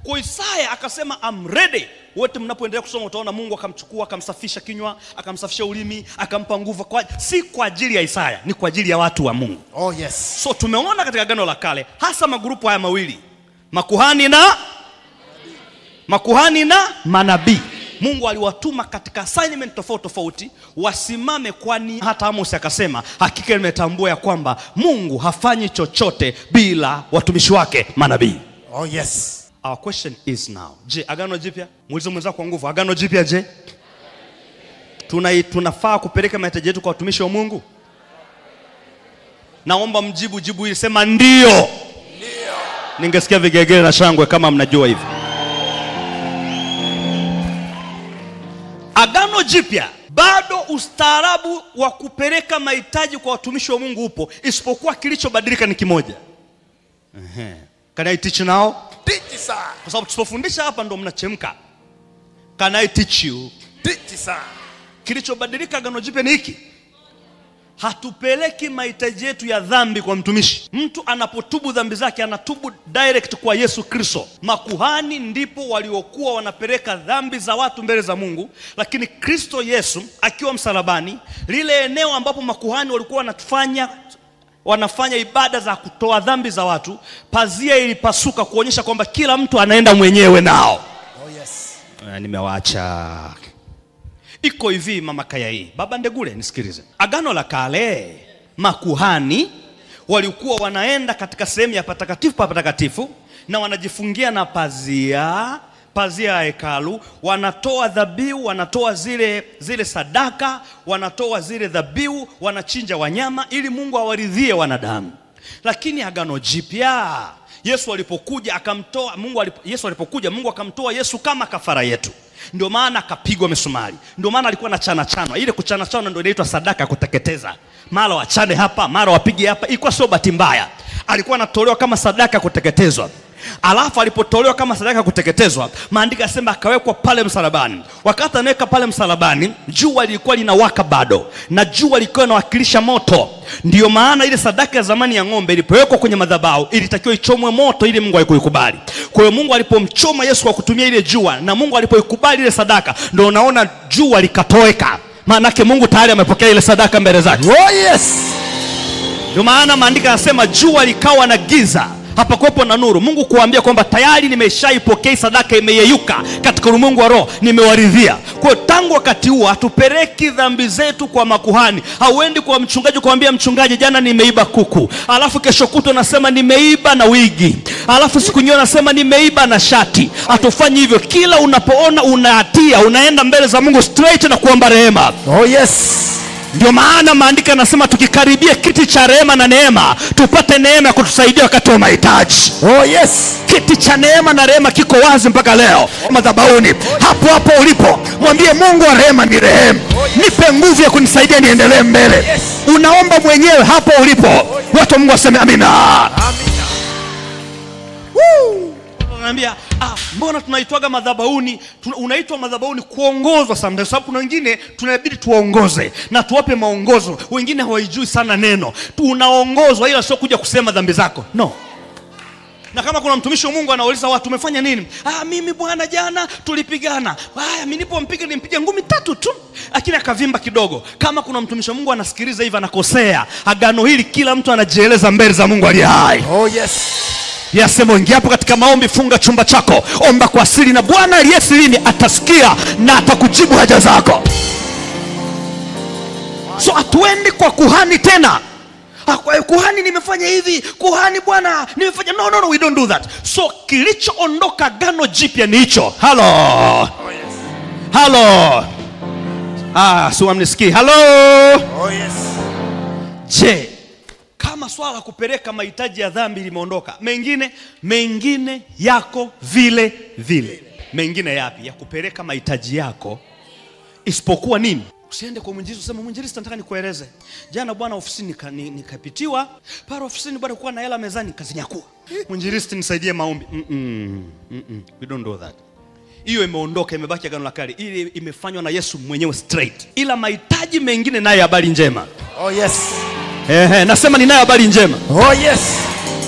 Speaker 1: Kwa Isaya akasema I'm ready. Wote mnapoendelea kusoma utaona Mungu akamchukua, akamsafisha kinywa, akamsafisha ulimi, akampa nguvu, si kwa ajili ya Isaya, ni kwa ajili ya watu wa Mungu.
Speaker 2: Oh yes.
Speaker 1: So tumeona katika Agano la Kale hasa magrupu haya mawili, makuhani na manabii. Mungu aliwatuma katika assignment tofauti tofauti wasimame, kwani hata Amos akasema hakika nimetambua ya kwamba Mungu hafanyi chochote bila watumishi wake manabii.
Speaker 2: Oh yes.
Speaker 1: Our question is now, je, Agano Jipya? Muulize mwenzako kwa nguvu, Agano Jipya je? Tunafaa kupeleka mahitaji yetu kwa watumishi wa Mungu? Naomba mjibu jibu hili, sema ndio.
Speaker 2: Ndio.
Speaker 1: Ningesikia vigegere na shangwe kama mnajua hivi. Agano Jipya bado ustaarabu wa kupeleka mahitaji kwa watumishi wa Mungu upo, isipokuwa kilichobadilika ni kimoja. Can I teach now?
Speaker 2: Teach sir.
Speaker 1: Kwa sababu tusipofundisha hapa ndo mnachemka. Can I teach you?
Speaker 2: Teach sir.
Speaker 1: Kilichobadilika Agano Jipya ni hiki. Hatupeleki mahitaji yetu ya dhambi kwa mtumishi. Mtu anapotubu dhambi zake anatubu direct kwa Yesu Kristo. Makuhani ndipo waliokuwa wanapeleka dhambi za watu mbele za Mungu, lakini Kristo Yesu akiwa msalabani, lile eneo ambapo makuhani walikuwa wanafanya ibada za kutoa dhambi za watu, pazia ilipasuka kuonyesha kwamba kila mtu anaenda mwenyewe nao.
Speaker 2: Oh yes.
Speaker 1: Nimewaacha. Iko hivi mama Kayai, baba Ndegule nisikilize. Agano la Kale makuhani walikuwa wanaenda katika sehemu ya patakatifu pa patakatifu na wanajifungia na pazia. pazia ya hekalu, wanatoa dhabihu, wanatoa zile sadaka, wanatoa zile dhabihu, wanachinja wanyama ili Mungu awaridhie wanadamu. Lakini agano jipya, Yesu alipokuja akamtoa Mungu, Yesu alipokuja Mungu akamtoa Yesu kama kafara yetu. Ndio maana akapigwa misumari. Ndio maana alikuwa na chana chana. Ile kuchana chana ndio inaitwa sadaka ya kuteketeza. Mara wachane hapa, mara wapige hapa, ilikuwa sio bahati mbaya. Alikuwa anatolewa kama sadaka ya kuteketezwa. Alafu alipotolewa kama sadaka kuteketezwa, maandiko yanasema akawekwa pale msalabani. Wakati anaweka pale msalabani, jua lilikuwa linawaka bado, na jua lilikuwa linawakilisha moto. Ndio maana ile sadaka ya zamani ya ng'ombe ilipowekwa kwenye madhabahu ilitakiwa ichomwe moto ili Mungu aikuikubali. Kwa hiyo Mungu alipomchoma Yesu kwa kutumia ile jua, na Mungu alipoikubali ile sadaka, ndio unaona jua likatoweka. Maana yake Mungu tayari amepokea ile sadaka mbele zake.
Speaker 2: Oh yes.
Speaker 1: Ndio maana maandiko yanasema jua likawa na giza, hapakuwepo na nuru. Mungu kuambia kwamba tayari nimeshaipokea sadaka, imeyeyuka katika ulimwengu wa roho, nimewaridhia. Kwa tangu wakati huo hatupeleki dhambi zetu kwa makuhani. Hauendi kwa mchungaji kumwambia mchungaji, jana nimeiba kuku, alafu kesho kutwa nasema nimeiba na wigi, alafu siku nyingine nasema nimeiba na shati. Hatufanyi hivyo. Kila unapoona unahatia, unaenda mbele za Mungu straight na kuomba rehema.
Speaker 2: Oh yes.
Speaker 1: Ndio maana maandiko yanasema tukikaribia kiti cha rehema na neema, tupate neema ya kutusaidia wakati wa mahitaji.
Speaker 2: Oh yes.
Speaker 1: Kiti cha neema na rehema kiko wazi mpaka leo madhabahuni. Hapo hapo ulipo, mwambie Mungu wa rehema ni rehema. Nipe nguvu ya kunisaidia niendelee mbele.
Speaker 2: Yes.
Speaker 1: Unaomba mwenyewe hapo ulipo. Watu wa Mungu waseme amina.
Speaker 2: Amina.
Speaker 1: Woo! Anambia, mbona tunaitwaga madhabahuni? Unaitwa madhabahuni kuongozwa sometimes. Sababu kuna wengine tunabidi tuwaongoze na tuwape maongozo. Wengine hawaijui sana neno. Tunaongozwa ila sio kuja kusema dhambi zako. No. Na kama kuna mtumishi wa Mungu anauliza watu umefanya nini? Mimi bwana jana tulipigana. Haya, mimi nilipompiga nilimpiga ngumi 3 tu, lakini akavimba kidogo. Kama kuna mtumishi wa Mungu anasikiliza hivi anakosea. Agano hili kila mtu anajieleza mbele za Mungu aliye hai.
Speaker 2: Oh yes.
Speaker 1: Yasema ingia hapo katika maombi, funga chumba chako, omba kwa siri, na Bwana aliye sirini atasikia na atakujibu haja zako. So hatuendi kwa kuhani tena. Kuhani nimefanya hivi, kuhani bwana nimefanya. No, no, no, we don't do that. So kilichoondoka agano jipya ni hicho. Hello.
Speaker 2: Oh yes.
Speaker 1: Hello. So amnisikii. Hello.
Speaker 2: Oh yes.
Speaker 1: Je, kama swala la kupeleka mahitaji ya dhambi limeondoka, mengine yako vile vile. Mengine yapi? Ya kupeleka mahitaji yako isipokuwa nini? Usiende kwa mwinjilisti useme mwinjilisti nataka nikueleze. Jana bwana ofisini nikapitiwa, pale ofisini bwana kulikuwa na hela mezani nikazinyakua. Mwinjilisti nisaidie maombi. We don't do that. Hiyo imeondoka, imebaki agano la kale. Ile imefanywa na Yesu mwenyewe straight. Ila mahitaji mengine nayo habari njema.
Speaker 2: Oh yes.
Speaker 1: Nasema ninayo habari njema.
Speaker 2: Oh yes.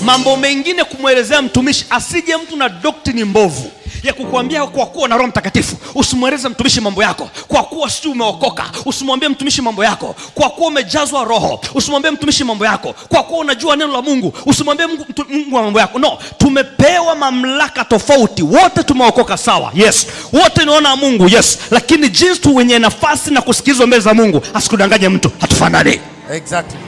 Speaker 1: Mambo mengine kumwelezea mtumishi, asije mtu na doctrine mbovu ya kukuambia kwa kuwa na Roho Mtakatifu usimweleze mtumishi mambo yako, kwa kuwa si umeokoka usimwambie mtumishi mambo yako, kwa kuwa umejazwa roho usimwambie mtumishi mambo yako, kwa kuwa unajua neno la Mungu usimwambie Mungu mambo yako. No, tumepewa mamlaka tofauti. Wote tumeokoka sawa, yes. Wote ni wana wa Mungu, yes. Lakini jinsi tu wenye nafasi na kusikizwa mbele za Mungu, asikudanganye mtu, hatufanani.
Speaker 2: Exactly.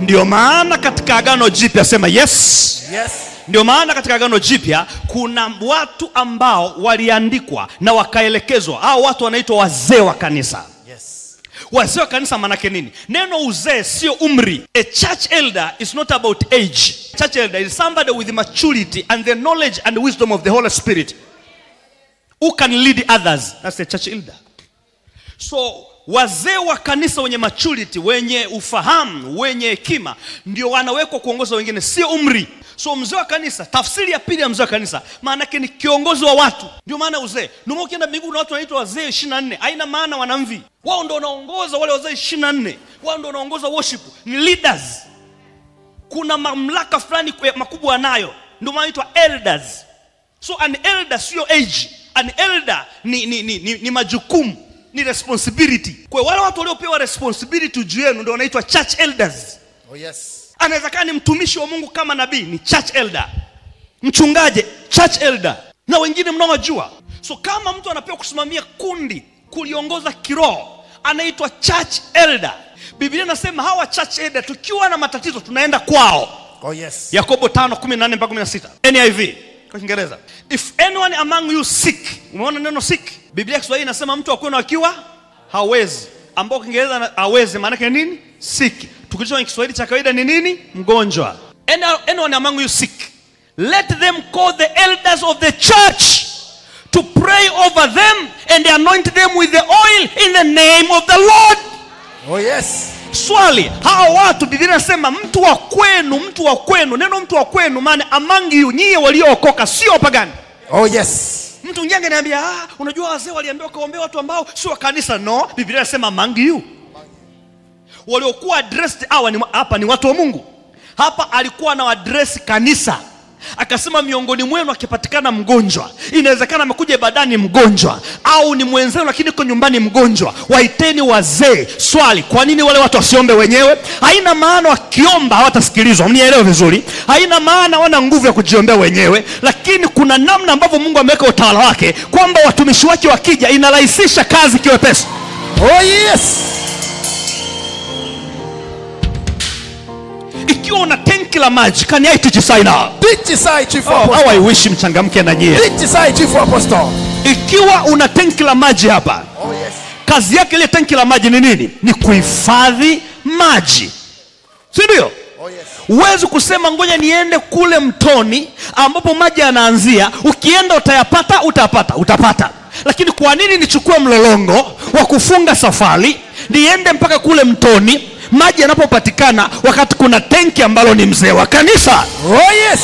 Speaker 1: Ndio maana katika agano jipya sema yes.
Speaker 2: Yes.
Speaker 1: Ndio maana katika agano jipya kuna watu ambao waliandikwa na wakaelekezwa. Hao watu wanaitwa wazee wa kanisa.
Speaker 2: Yes.
Speaker 1: Wazee wa kanisa maana yake nini? Neno uzee sio umri. A church elder is not about age. Church elder is somebody with maturity and the knowledge and wisdom of the Holy Spirit who can lead others. That's a church elder. So wazee wa kanisa wenye maturity, wenye ufahamu, wenye hekima ndio wanawekwa kuongoza wengine, sio umri. So mzee wa kanisa, tafsiri ya pili ya mzee wa kanisa maana yake ni kiongozi wa watu. Ndio maana uzee. Ndio ukienda mbinguni watu wanaitwa wazee 24. Haina maana wanamvi. Wao ndio wanaongoza wale wazee 24. Wao ndio wanaongoza worship, ni leaders. Kuna mamlaka fulani makubwa nayo. Ndio maana inaitwa elders. So an elder sio age. An elder ni majukumu, ni responsibility. Kwa wale watu waliopewa responsibility juu yenu ndio wanaitwa church elders.
Speaker 2: Oh yes.
Speaker 1: Anaweza kuwa ni mtumishi wa Mungu kama nabii, ni church elder. Mchungaji, church elder. Na wengine mnaowajua. So kama mtu anapewa kusimamia kundi, kuliongoza kiroho, anaitwa church elder. Biblia inasema hawa church elder tukiwa na matatizo tunaenda kwao.
Speaker 2: Oh yes.
Speaker 1: Yakobo 5:14-16. NIV. Kwa Kiingereza. If anyone among you sick. Umeona neno sick? Biblia ya Kiswahili inasema mtu wa kwenu akiwa hawezi. Ambao Kiingereza hawezi maana yake nini? Sick. Tukijua kwa Kiswahili cha kawaida ni nini? Mgonjwa. Anyone among you sick, let them call the elders of the church to pray over them and anoint them with the oil in the name of the Lord.
Speaker 2: Oh yes.
Speaker 1: Swali, hawa watu Biblia inasema mtu wa kwenu, mtu wa kwenu. Neno mtu wa kwenu maana among you, nyie waliookoka, sio wapagani.
Speaker 2: Oh yes.
Speaker 1: Mtu mwingine angeniambia, unajua wazee waliambiwa kaombea watu ambao sio wa kanisa. No, Biblia inasema among you. Waliokuwa addressed hawa ni hapa ni watu wa Mungu. Hapa alikuwa na address kanisa. Akasema miongoni mwenu akipatikana mgonjwa, inawezekana amekuja ibadani mgonjwa, au ni mwenzenu lakini yuko nyumbani mgonjwa, waiteni wazee. Swali, kwa nini wale watu wasiombe wenyewe? Haina maana wakiomba hawatasikilizwa, mnielewe vizuri. Haina maana wana nguvu ya kujiombea wenyewe, lakini kuna namna ambavyo Mungu ameweka utawala wake kwamba watumishi wake wakija inarahisisha kazi kiwepesi.
Speaker 2: Oh yes.
Speaker 1: Ikiwa una tenki la maji, can I teach you sign up?
Speaker 2: Teach Chief Apostle.
Speaker 1: How I wish mchangamke na nyie.
Speaker 2: Teach Chief Apostle.
Speaker 1: Ikiwa una tenki la maji hapa.
Speaker 2: Oh yes.
Speaker 1: Kazi yake ile tenki la maji ni nini? Ni kuhifadhi maji. Si ndio?
Speaker 2: Oh yes.
Speaker 1: Huwezi kusema ngoja niende kule mtoni ambapo maji yanaanzia, ukienda utayapata, utapata, utapata. Lakini kwa nini nichukue mlolongo wa kufunga safari niende mpaka kule mtoni maji yanapopatikana, wakati kuna tenki ambalo ni mzee wa kanisa?
Speaker 2: Oh yes.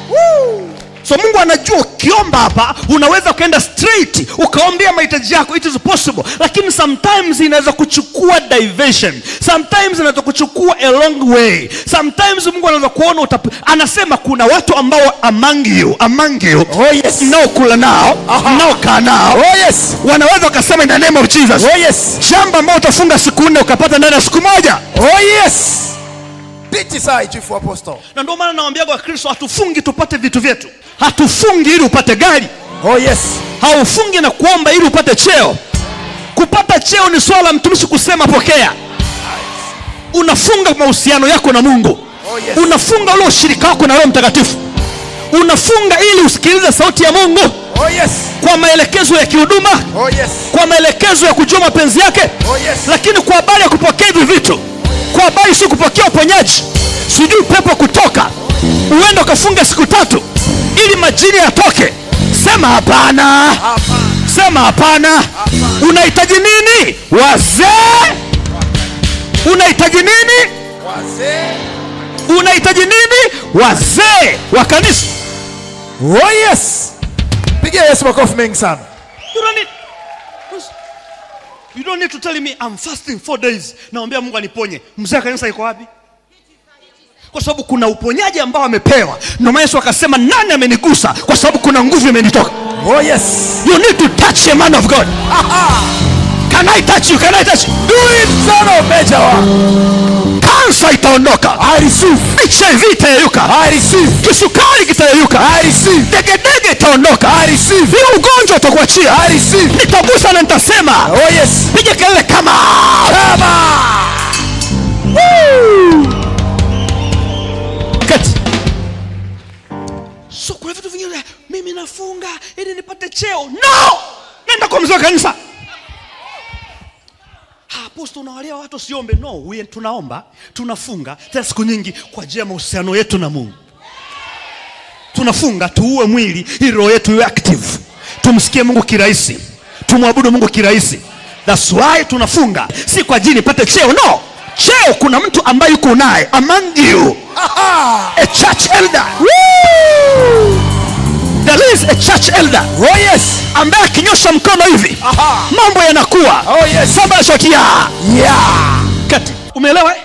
Speaker 1: Woo. So Mungu anajua ukiomba hapa unaweza ukaenda straight ukaombea mahitaji yako, it is possible. Lakini sometimes inaweza kuchukua diversion, sometimes inaweza kuchukua a long way, sometimes Mungu anaweza kuona anasema kuna watu ambao among you, among you,
Speaker 2: oh yes,
Speaker 1: mnaokula nao, mnaokaa nao,
Speaker 2: oh yes,
Speaker 1: wanaweza wakasema in the name of Jesus,
Speaker 2: oh yes,
Speaker 1: shamba ambao utafunga siku 4 ukapata ndani ya siku 1.
Speaker 2: Oh yes. Chief Apostle.
Speaker 1: Na ndio maana nawaambia kwa Kristo hatufungi tupate vitu vyetu. Hatufungi ili upate gari.
Speaker 2: Oh yes.
Speaker 1: Haufungi na kuomba ili upate cheo. Kupata cheo ni swala mtumishi kusema pokea. Unafunga mahusiano yako na Mungu.
Speaker 2: Oh yes.
Speaker 1: Unafunga ule ushirika wako na Roho Mtakatifu. Unafunga ili usikilize sauti ya Mungu.
Speaker 2: Oh yes.
Speaker 1: Kwa maelekezo ya kihuduma.
Speaker 2: Oh yes.
Speaker 1: Kwa maelekezo ya kujua mapenzi yake.
Speaker 2: Oh yes.
Speaker 1: Lakini kwa habari ya kupokea hivi vitu, kwa habari si kupokea uponyaji, sijui pepo kutoka, uende ukafunga siku 3 ili majini yatoke. Sema hapana. Sema hapana. Unahitaji nini? Wazee. Unahitaji nini?
Speaker 2: Wazee.
Speaker 1: Unahitaji nini? Wazee wa kanisa.
Speaker 2: Oh yes. Pigia Yesu makofi mengi sana.
Speaker 1: You don't need to tell me I'm fasting 4 days. Naombea Mungu aniponye. Mzee wa kanisa yuko wapi? Kwa sababu kuna uponyaji ambao amepewa. Ndio maana Yesu akasema nani amenigusa? Kwa sababu kuna nguvu imenitoka.
Speaker 2: Oh yes.
Speaker 1: You need to touch a man of God. Can I touch you? Can I touch you?
Speaker 2: Do it, son of Major.
Speaker 1: Kansa itaondoka.
Speaker 2: I receive.
Speaker 1: HIV itayeyuka.
Speaker 2: I receive.
Speaker 1: Kisukari kitayeyuka.
Speaker 2: I receive.
Speaker 1: Degedege itaondoka.
Speaker 2: I receive.
Speaker 1: Hiyo ugonjwa utakuachia.
Speaker 2: I receive.
Speaker 1: Nitagusa na nitasema.
Speaker 2: Oh yes.
Speaker 1: Piga kelele kama.
Speaker 2: Kama.
Speaker 1: Woo! Kati. So kuna vitu vingine, mimi nafunga ili nipate cheo. No! Nenda kwa mzee wa kanisa. Apostle, unawalea watu siombe. No, we tunaomba, tunafunga tena siku nyingi kwa ajili ya mahusiano yetu na Mungu. Tunafunga tuue mwili ili roho yetu iwe active. Tumsikie Mungu kirahisi. Tumwabudu Mungu kirahisi. That's why tunafunga. Si kwa ajili nipate cheo. No. Cheo kuna mtu ambaye yuko naye among you. A church elder.
Speaker 2: Woo!
Speaker 1: There is a church elder.
Speaker 2: Oh yes.
Speaker 1: Ambaye akinyosha mkono hivi, mambo yanakuwa.
Speaker 2: Oh yes.
Speaker 1: Somebody shout yeah.
Speaker 2: Yeah.
Speaker 1: Kati. Umeelewa?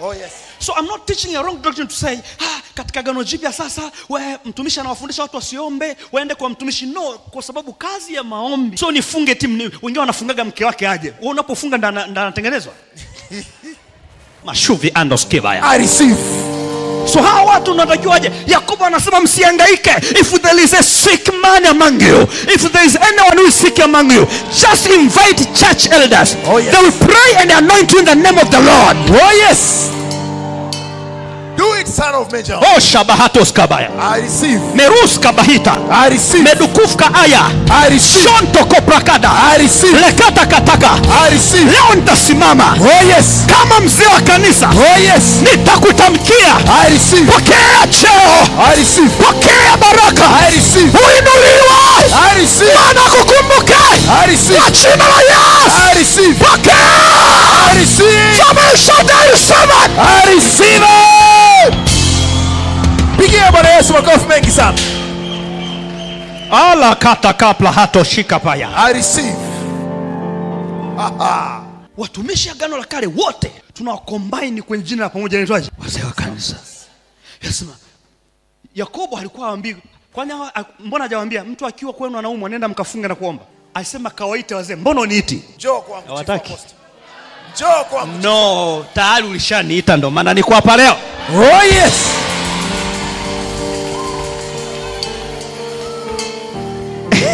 Speaker 2: Oh yes.
Speaker 1: So I'm not teaching a wrong doctrine to say, katika agano jipya sasa we mtumishi anawafundisha watu wasiombe, waende kwa mtumishi. No, kwa sababu kazi ya maombi. So nifunge timu, wengine wanafungaga mke wake aje. Wewe unapofunga ndo anatengenezwa. Mashuvi andoskebaya.
Speaker 2: I receive.
Speaker 1: So hawa watu unatakiwa aje? Yakobo anasema msihangaike. If there is a sick man among you, if there is anyone who is sick among you, just invite church elders.
Speaker 2: Oh, yes.
Speaker 1: They will pray and anoint you in the name of the Lord.
Speaker 2: Oh yes. Do it, son of Major.
Speaker 1: Oh, shabahatos kabaya.
Speaker 2: I receive.
Speaker 1: Merus kabahita.
Speaker 2: I receive.
Speaker 1: Medukufka aya.
Speaker 2: I receive.
Speaker 1: Shonto koprakada.
Speaker 2: I receive.
Speaker 1: Lekata kataka.
Speaker 2: I receive.
Speaker 1: Leo nitasimama.
Speaker 2: Oh yes.
Speaker 1: Kama mzee wa kanisa.
Speaker 2: Oh yes.
Speaker 1: Nitakutamkia.
Speaker 2: I receive.
Speaker 1: Pokea cheo.
Speaker 2: I receive.
Speaker 1: Pokea baraka.
Speaker 2: I receive.
Speaker 1: Uinuliwa.
Speaker 2: I receive.
Speaker 1: Bwana akukumbuke.
Speaker 2: I receive.
Speaker 1: Kwa jina la Yesu.
Speaker 2: I receive.
Speaker 1: Pokea.
Speaker 2: I receive.
Speaker 1: Somebody shout, I receive it.
Speaker 2: I receive it. Pigia Bwana Yesu makofi mengi sana.
Speaker 1: Ala kata kapla hato shika paya.
Speaker 2: I receive.
Speaker 1: Watumishi Agano la Kale wote tunawacombine kwenye jina la pamoja, inaitwaje? Wazee wa kanisa. Yasema Yakobo alikuwa haambii, kwani mbona hajawaambia mtu akiwa kwenu anaumwa nenda mkafunga na kuomba? Alisema kawaite wazee, mbona uniiti?
Speaker 2: Njoo kwangu. Njoo kwangu.
Speaker 1: No, tayari ulishaniita ndo maana niko hapa leo.
Speaker 2: Oh yes.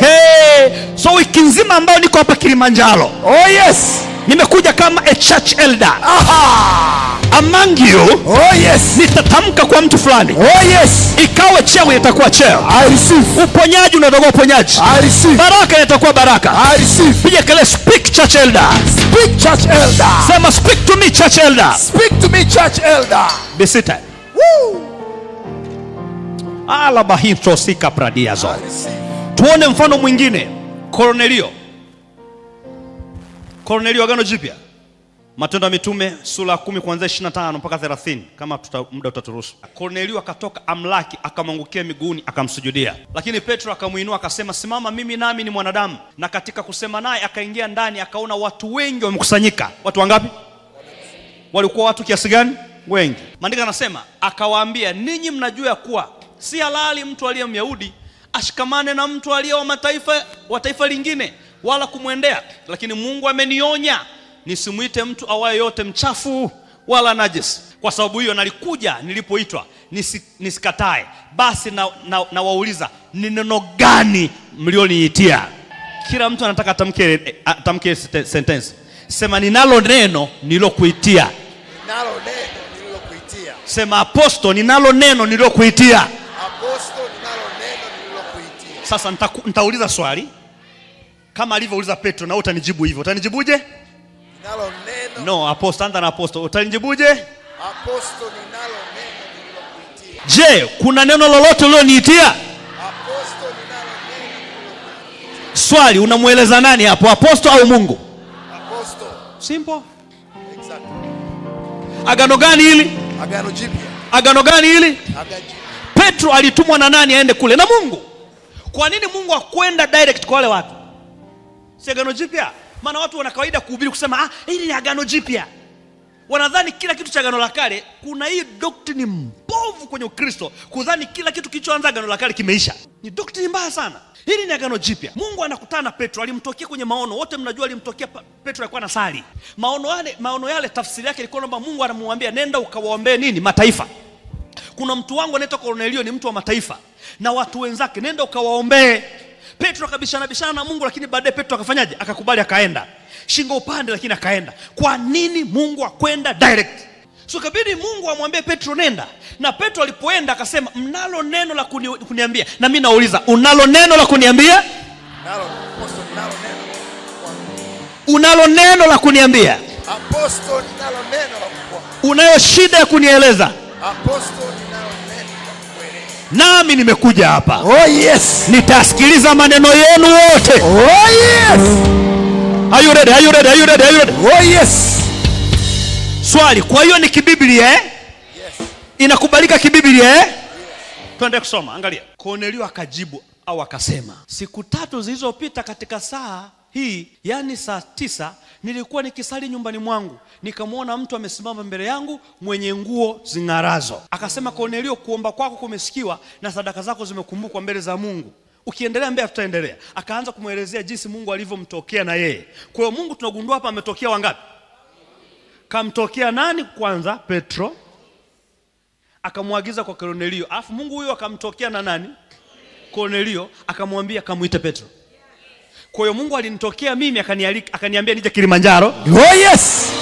Speaker 1: Hey, so wiki nzima ambayo niko hapa Kilimanjaro.
Speaker 2: Oh yes.
Speaker 1: Nimekuja kama a church elder.
Speaker 2: Aha.
Speaker 1: Among you.
Speaker 2: Oh yes.
Speaker 1: Nitatamka kwa mtu fulani.
Speaker 2: Oh yes.
Speaker 1: Ikawe cheo itakuwa cheo.
Speaker 2: I receive.
Speaker 1: Uponyaji unatoka uponyaji.
Speaker 2: I receive.
Speaker 1: Baraka itakuwa baraka.
Speaker 2: I receive.
Speaker 1: Piga kelele, speak church elder.
Speaker 2: Speak church elder.
Speaker 1: Sema speak to me church elder.
Speaker 2: Speak to me church elder.
Speaker 1: Be seated.
Speaker 2: Woo.
Speaker 1: Ala bahito sika pradiazo.
Speaker 2: I receive.
Speaker 1: Tuone mfano mwingine. Kornelio. Kornelio, Agano Jipya. Matendo ya Mitume sura 10 kuanzia 25 mpaka 30 kama muda utaturuhusu. Kornelio akatoka amlaki, akamwangukia miguuni, akamsujudia. Lakini Petro akamuinua akasema, simama, mimi nami ni mwanadamu. Na katika kusema naye akaingia ndani, akaona watu wengi wamekusanyika. Watu wangapi? Walikuwa watu kiasi gani? Wengi. Maandiko yanasema akawaambia, ninyi mnajua kuwa si halali mtu aliye Myahudi ashikamane na mtu aliye wa mataifa, wa taifa lingine, wala kumwendea. Lakini Mungu amenionya nisimuite mtu awaye yote mchafu wala najis. Kwa sababu hiyo nalikuja nilipoitwa, nisikatae. Basi na wauliza, ni neno gani mlioniitia? Kila mtu anataka atamke sentence. Sema, ninalo neno nilokuitia.
Speaker 2: Ninalo neno nilokuitia.
Speaker 1: Sema, aposto, ninalo neno nilokuitia.
Speaker 2: Aposto, ninalo neno nilokuitia.
Speaker 1: Sasa nitauliza swali kama alivyouliza Petro, na utanijibu hivyo. Utanijibuje?
Speaker 2: Ninalo neno.
Speaker 1: No, aposto, anza na aposto. Utanijibuje?
Speaker 2: Aposto, ninalo neno nililokuitia.
Speaker 1: Je, kuna neno lolote ulioniitia?
Speaker 2: Aposto, ninalo neno nililokuitia.
Speaker 1: Swali, unamueleza nani hapo, aposto au Mungu?
Speaker 2: Aposto.
Speaker 1: Simple.
Speaker 2: Exactly.
Speaker 1: Agano gani hili?
Speaker 2: Agano Jipya.
Speaker 1: Agano gani hili?
Speaker 2: Agano Jipya.
Speaker 1: Petro alitumwa na nani aende kule? Na Mungu. Kwa nini Mungu hakwenda direct kwa wale watu? Si Agano Jipya? Maana watu wana kawaida kuhubiri kusema, hili ni Agano Jipya. Wanadhani kila kitu cha Agano la Kale. Kuna hii doctrine mbovu kwenye Ukristo, kudhani kila kitu kilichoanza Agano la Kale kimeisha. Ni doctrine mbaya sana. Hili ni Agano Jipya. Mungu anakutana na Petro, alimtokea kwenye maono. Wote mnajua alimtokea Petro alikuwa anasali. Maono yale tafsiri yake ilikuwa kwamba Mungu anamwambia nenda ukawaombee nini? Mataifa. Kuna mtu wangu anaitwa Kornelio, ni mtu wa mataifa na watu wenzake, nenda ukawaombee. Petro akabishana bishana na Mungu, lakini baadaye Petro akafanyaje? Akakubali, akaenda. Shingo upande, lakini akaenda. Kwa nini Mungu akwenda direct? So kabidi Mungu amwambie Petro nenda. Na Petro alipoenda akasema, mnalo neno la kuniambia. Na mimi nauliza, unalo neno la kuniambia?
Speaker 2: Nalo, aposto, nalo neno.
Speaker 1: Unalo neno la kuniambia?
Speaker 2: Aposto, nalo neno la kukuambia.
Speaker 1: Unayo shida ya kunieleza?
Speaker 2: Aposto, nalo neno la kukueleza.
Speaker 1: Nami nimekuja hapa.
Speaker 2: Oh yes.
Speaker 1: Nitasikiliza maneno yenu wote.
Speaker 2: Oh yes.
Speaker 1: Are you ready? Are you ready? Are you ready? Are you ready?
Speaker 2: Oh yes.
Speaker 1: Swali, kwa hiyo ni kibiblia eh?
Speaker 2: Yes.
Speaker 1: Inakubalika kibiblia eh?
Speaker 2: Yes.
Speaker 1: Tuende kusoma, angalia. Kornelio akajibu au akasema, siku tatu zilizopita katika saa hii, yani saa 9, nilikuwa nikisali nyumbani mwangu, nikamwona mtu amesimama mbele yangu mwenye nguo zing'arazo. Akasema, Kornelio, kuomba kwako kumesikiwa na sadaka zako zimekumbukwa mbele za Mungu. Ukiendelea mbele tutaendelea. Akaanza kumuelezea jinsi Mungu alivyomtokea na yeye. Kwa hiyo Mungu tunagundua hapa ametokea wangapi? Kamtokea nani kwanza? Petro. Akamwagiza kwa Kornelio. Alafu Mungu huyo akamtokea na nani? Kornelio. Akamwambia kamuite Petro. Kwa hiyo Mungu alinitokea mimi akaniambia nije Kilimanjaro.
Speaker 2: Oh yes.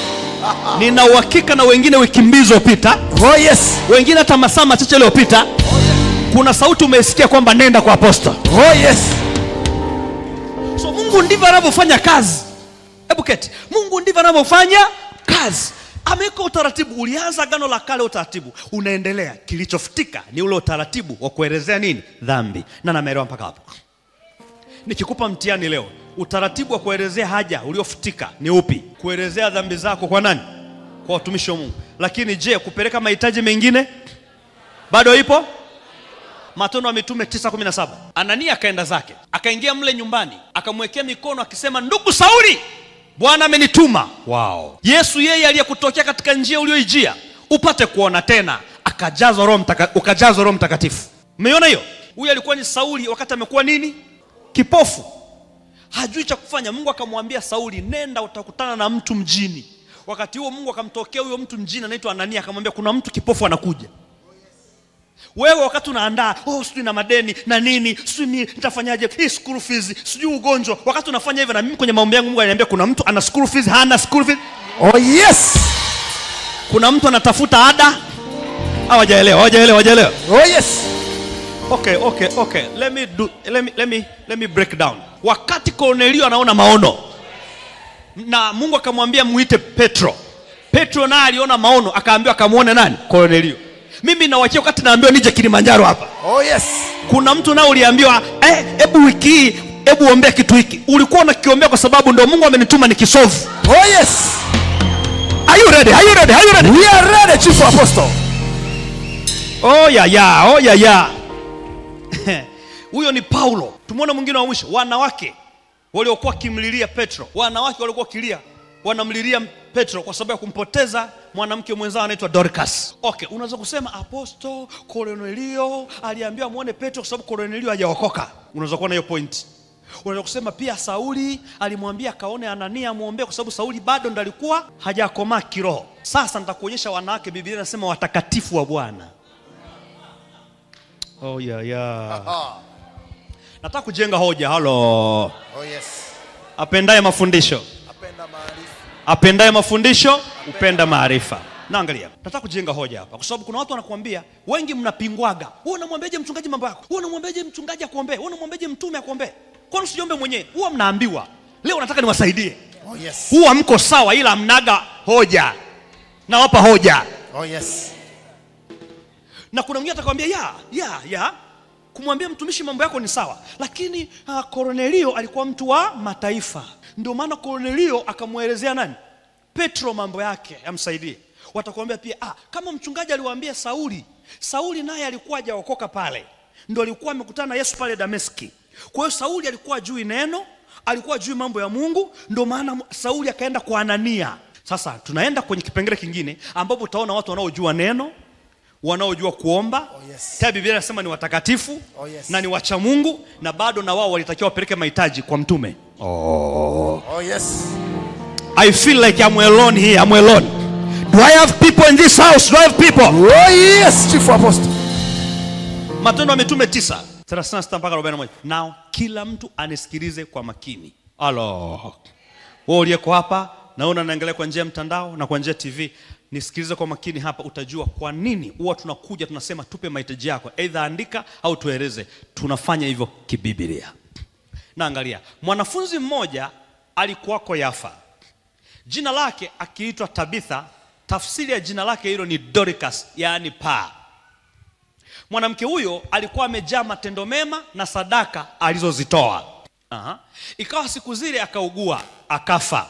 Speaker 1: Nina uhakika na wengine wiki mbili zilizopita.
Speaker 2: Oh yes.
Speaker 1: Wengine hata masaa machache yaliyopita. Kuna sauti umeisikia kwamba nenda kwa apostle.
Speaker 2: Oh yes.
Speaker 1: So Mungu ndivyo anavyofanya kazi. Hebu keti. Mungu ndivyo anavyofanya kazi. Ameweka utaratibu. Ulianza Agano la Kale, utaratibu unaendelea. Kilichofutika ni ule utaratibu wa kuelezea nini? Dhambi. Na nameelewa mpaka hapo. Nikikupa mtihani leo, utaratibu wa kuelezea haja uliofutika ni upi? Kuelezea dhambi zako kwa nani? Kwa watumishi wa Mungu. Lakini je, kupeleka mahitaji mengine bado ipo? Matendo ya Mitume 9:17. Anania akaenda zake, akaingia mle nyumbani, akamwekea mikono akisema, ndugu Sauli, Bwana amenituma. Wow. Yesu yeye aliyekutokea katika njia uliyoijia upate kuona tena, akajazwa Roho Mtakatifu, ukajazwa Roho Mtakatifu. Umeona hiyo? Huyu alikuwa ni Sauli wakati amekuwa nini? Kipofu. Hajui cha kufanya. Mungu akamwambia Sauli, nenda utakutana na mtu mjini. Wakati huo Mungu akamtokea huyo mtu mjini anaitwa Anania, akamwambia kuna mtu kipofu anakuja. Wewe wakati unaandaa, oh sijui na madeni na nini, sijui mimi nitafanyaje, hii school fees, sijui ugonjwa. Wakati unafanya hivyo, na mimi kwenye maombi yangu Mungu ananiambia kuna mtu ana school fees, hana school fees.
Speaker 2: Oh yes.
Speaker 1: Kuna mtu anatafuta ada. Hawajaelewa, hawajaelewa, hawajaelewa.
Speaker 2: Oh yes.
Speaker 1: Okay. Let me break down. Wakati Kornelio anaona maono na Mungu akamwambia muite Petro. Petro naye aliona maono, akaambiwa akamuone nani? Kornelio. Mimi nawachia wakati naambiwa nije Kilimanjaro hapa.
Speaker 2: Oh yes.
Speaker 1: Kuna mtu nao uliambiwa, hebu wiki hii, hebu ombea kitu hiki. Ulikuwa unakiombea kwa sababu ndio Mungu amenituma nikisolve.
Speaker 2: Oh yes.
Speaker 1: Are you ready? Are you ready? Are you ready?
Speaker 2: We are ready, Chief Apostle.
Speaker 1: Oh yeah yeah, oh yeah yeah. Huyo ni Paulo. Tumeona mwingine wa mwisho, wanawake waliokuwa kimlilia Petro. Wanawake waliokuwa kilia, wanamlilia Petro kwa sababu ya kumpoteza mwanamke mwenzao anaitwa Dorcas. Okay, unaweza kusema apostle Kornelio aliambiwa muone Petro kwa sababu Kornelio hajaokoka. Unaweza kuwa na hiyo point. Unaweza kusema pia Sauli alimwambia kaone Anania muombe kwa sababu Sauli bado ndo alikuwa hajakomaa kiroho. Sasa nitakuonyesha wanawake, Biblia inasema watakatifu wa Bwana. Oh yeah yeah. Nataka kujenga hoja. Halo.
Speaker 2: Oh yes.
Speaker 1: Apendaye mafundisho,
Speaker 2: apenda maarifa.
Speaker 1: Apendaye mafundisho upenda maarifa. Na angalia, nataka kujenga hoja hapa kwa sababu kuna watu wanakuambia, wengi mnapingwaga. Wewe unamwambiaje mchungaji mambo yako? Wewe unamwambiaje mchungaji akuombee? Wewe unamwambiaje mtume akuombee? Kwani usijiombe mwenyewe? Huwa mnaambiwa. Leo nataka niwasaidie.
Speaker 2: Oh yes.
Speaker 1: Huwa mko sawa ila mnaga hoja. Nawapa hoja.
Speaker 2: Oh yes.
Speaker 1: Na kuna mwingine atakwambia ya kumwambia mtumishi mambo yako ni sawa, lakini Kornelio alikuwa mtu wa mataifa. Ndio maana Kornelio akamuelezea nani? Petro mambo yake amsaidie. Watakwambia pia kama mchungaji aliwaambia Sauli, Sauli naye alikuwa hajaokoka pale. Ndio alikuwa amekutana na Yesu pale Dameski. Kwa hiyo Sauli alikuwa jui neno, alikuwa jui mambo ya Mungu, ndio maana Sauli akaenda kwa Anania. Sasa tunaenda kwenye kipengele kingine ambapo utaona watu wanaojua neno, wanaojua kuomba.
Speaker 2: Oh, yes.
Speaker 1: Tena Biblia inasema ni watakatifu.
Speaker 2: Oh, yes.
Speaker 1: Na ni wacha Mungu, na bado na wao walitakiwa wapeleke mahitaji kwa mtume.
Speaker 2: Oh. Oh yes.
Speaker 1: I feel like I'm alone here. I'm alone. Do I have people in this house? Do I have people?
Speaker 2: Oh yes, Chief Apostle.
Speaker 1: Matendo ya Mitume 9:36 mpaka 41. Now kila mtu anisikilize kwa makini. Alo. Wewe uliyeko hapa naona naangalia kwa njia ya mtandao na kwa njia TV, nisikilize kwa makini hapa, utajua kwa nini huwa tunakuja tunasema tupe mahitaji yako, either andika au tueleze. Tunafanya hivyo kibiblia. Na angalia, mwanafunzi mmoja alikuwako Yafa, jina lake akiitwa Tabitha. Tafsiri ya jina lake hilo ni Dorcas, yaani paa. Mwanamke huyo alikuwa amejaa matendo mema na sadaka alizozitoa. Ikawa siku zile akaugua, akafa.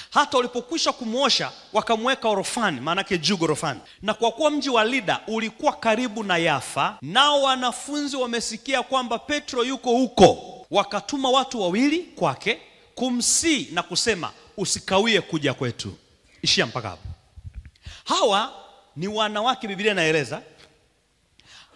Speaker 1: Hata walipokwisha kumuosha wakamweka orofani, maana yake juu gorofani. Na kwa kuwa mji wa Lida ulikuwa karibu na Yafa, nao wanafunzi wamesikia kwamba Petro yuko huko, wakatuma watu wawili kwake kumsii na kusema, usikawie kuja kwetu. Ishia mpaka hapo. Hawa ni wanawake, Biblia inaeleza,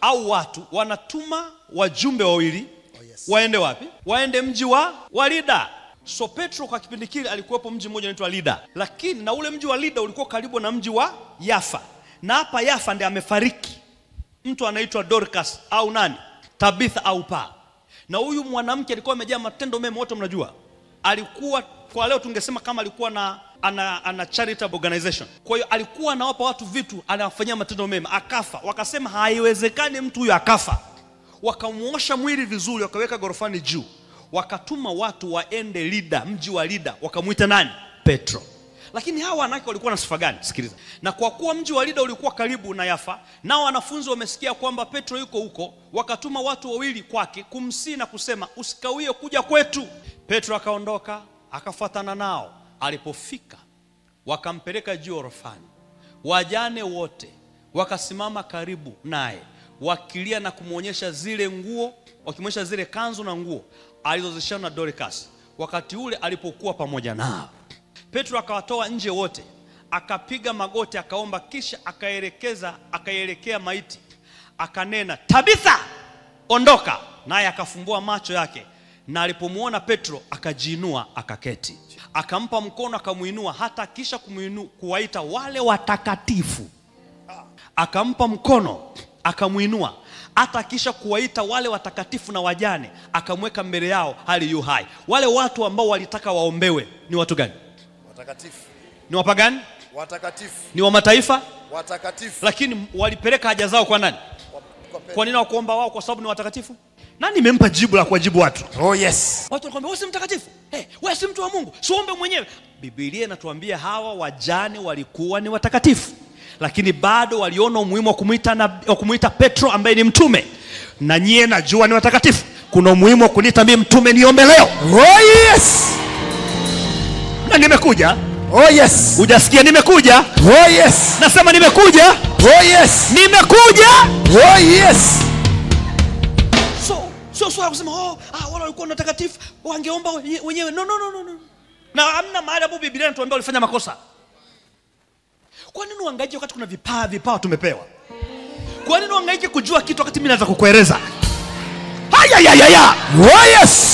Speaker 1: au watu wanatuma wajumbe wawili.
Speaker 2: Oh, yes.
Speaker 1: Waende wapi? Waende mji wa Lida. So Petro kwa kipindi kile alikuwepo mji mmoja unaitwa Lida. Lakini na ule mji wa Lida ulikuwa karibu na mji wa Yafa. Na hapa Yafa ndiye amefariki mtu anaitwa Dorcas au nani? Tabitha au paa. Na huyu mwanamke alikuwa amejaa matendo mema, wote mnajua. Alikuwa, kwa leo tungesema kama alikuwa na ana charitable organization. Kwa hiyo alikuwa anawapa watu vitu, anawafanyia matendo mema. Akafa. Wakasema haiwezekani mtu huyu akafa. Wakamuosha mwili vizuri, wakaweka gorofani juu. Wakatuma watu waende Lida, mji wa Lida, wakamuita nani? Petro. Lakini hawa wanawake walikuwa na sifa gani? Sikiliza. Na kwa kuwa mji wa Lida ulikuwa karibu na Yafa, nao wanafunzi wamesikia kwamba Petro yuko huko, wakatuma watu wawili kwake kumsihi na kusema, usikawie kuja kwetu. Petro akaondoka, akafuatana nao. Alipofika, wakampeleka juu orofani. Wajane wote wakasimama karibu naye, wakilia na kumuonyesha zile nguo, wakimuonyesha zile kanzu na nguo alizozishona na Dorcas wakati ule alipokuwa pamoja nao. Petro akawatoa nje wote, akapiga magoti akaomba, kisha akaielekea maiti, akanena, Tabitha, ondoka. Naye akafumbua macho yake, na alipomuona Petro akajiinua akaketi. Akampa mkono akamuinua, hata kisha kuwaita wale watakatifu. Akampa mkono akamuinua, hata kisha kuwaita wale watakatifu na wajane, akamweka mbele yao hali yu hai. Wale watu ambao walitaka waombewe ni watu gani?
Speaker 2: Watakatifu.
Speaker 1: Ni wapagani?
Speaker 2: Watakatifu.
Speaker 1: Ni wa mataifa?
Speaker 2: Watakatifu.
Speaker 1: Lakini walipeleka haja zao kwa nani? Kwa nini hawakuomba wao? Kwa sababu ni watakatifu. Nani nimempa jibu la kuwajibu watu?
Speaker 2: Oh yes.
Speaker 1: Watu wanakuambia wewe si mtakatifu. Hey, wewe si mtu wa Mungu. Siombe mwenyewe. Biblia inatuambia hawa wajane walikuwa ni watakatifu, lakini bado waliona umuhimu wa kumuita Petro ambaye ni mtume. Na nyie najua ni watakatifu. Kuna umuhimu wa kuniita mimi mtume niombe leo.
Speaker 2: Oh yes.
Speaker 1: Na nimekuja.
Speaker 2: Oh yes.
Speaker 1: Hujasikia nimekuja?
Speaker 2: Oh yes.
Speaker 1: Nasema nimekuja.
Speaker 2: Oh yes.
Speaker 1: Nimekuja.
Speaker 2: Oh yes.
Speaker 1: So, sio swala kusema wale walikuwa watakatifu wangeomba wenyewe. No, no, no, no, no. Na hamna mahali ambapo Biblia inatuambia walifanya makosa. Kwa nini uhangaike wakati kuna vipawa tumepewa? Kwa nini uhangaike kujua kitu wakati mimi naweza kukueleza? Haya ya ya ya.
Speaker 2: Oh yes.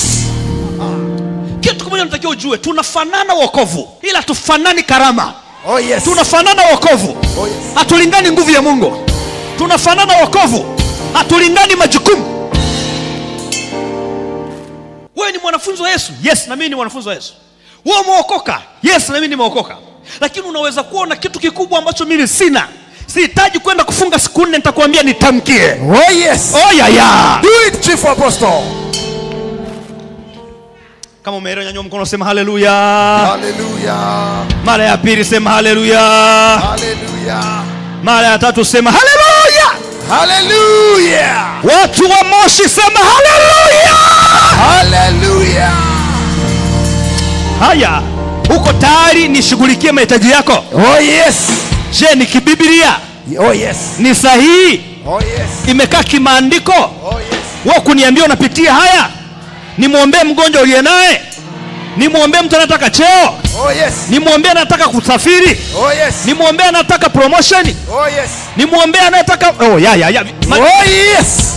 Speaker 1: Kitu kimoja unatakiwa ujue, tunafanana wokovu ila tufanani karama.
Speaker 2: Oh yes.
Speaker 1: Tunafanana wokovu.
Speaker 2: Oh yes.
Speaker 1: Hatulingani nguvu ya Mungu. Tunafanana wokovu, hatulingani majukumu. Wewe ni mwanafunzi wa Yesu? Yes, na mimi ni mwanafunzi wa Yesu. Wewe umeokoka? Yes, na mimi nimeokoka. Lakini unaweza kuona kitu kikubwa ambacho mimi sina. Sihitaji kwenda kufunga siku 4, nitakwambia nitamkie.
Speaker 2: Oh yes.
Speaker 1: Oh yeah yeah.
Speaker 2: Do it, Chief Apostle.
Speaker 1: Kama umeelewa nyanyua mkono sema haleluya.
Speaker 2: Haleluya.
Speaker 1: Mara ya pili sema haleluya.
Speaker 2: Haleluya.
Speaker 1: Mara ya tatu sema haleluya.
Speaker 2: Haleluya.
Speaker 1: Watu wa Moshi sema haleluya.
Speaker 2: Haleluya.
Speaker 1: Haya, uko tayari nishughulikie mahitaji yako?
Speaker 2: Oh yes.
Speaker 1: Je, ni kibiblia?
Speaker 2: Oh yes.
Speaker 1: Ni sahihi?
Speaker 2: Oh yes.
Speaker 1: Imekaa kimaandiko?
Speaker 2: Oh yes.
Speaker 1: Wewe kuniambia unapitia haya? Nimuombe mgonjwa uliye naye? Nimuombe mtu anataka cheo?
Speaker 2: Oh yes.
Speaker 1: Nimuombe anataka kusafiri?
Speaker 2: Oh yes.
Speaker 1: Nimuombe anataka promotion?
Speaker 2: Oh yes.
Speaker 1: Nimuombe anataka oh ya ya ya.
Speaker 2: Oh yes.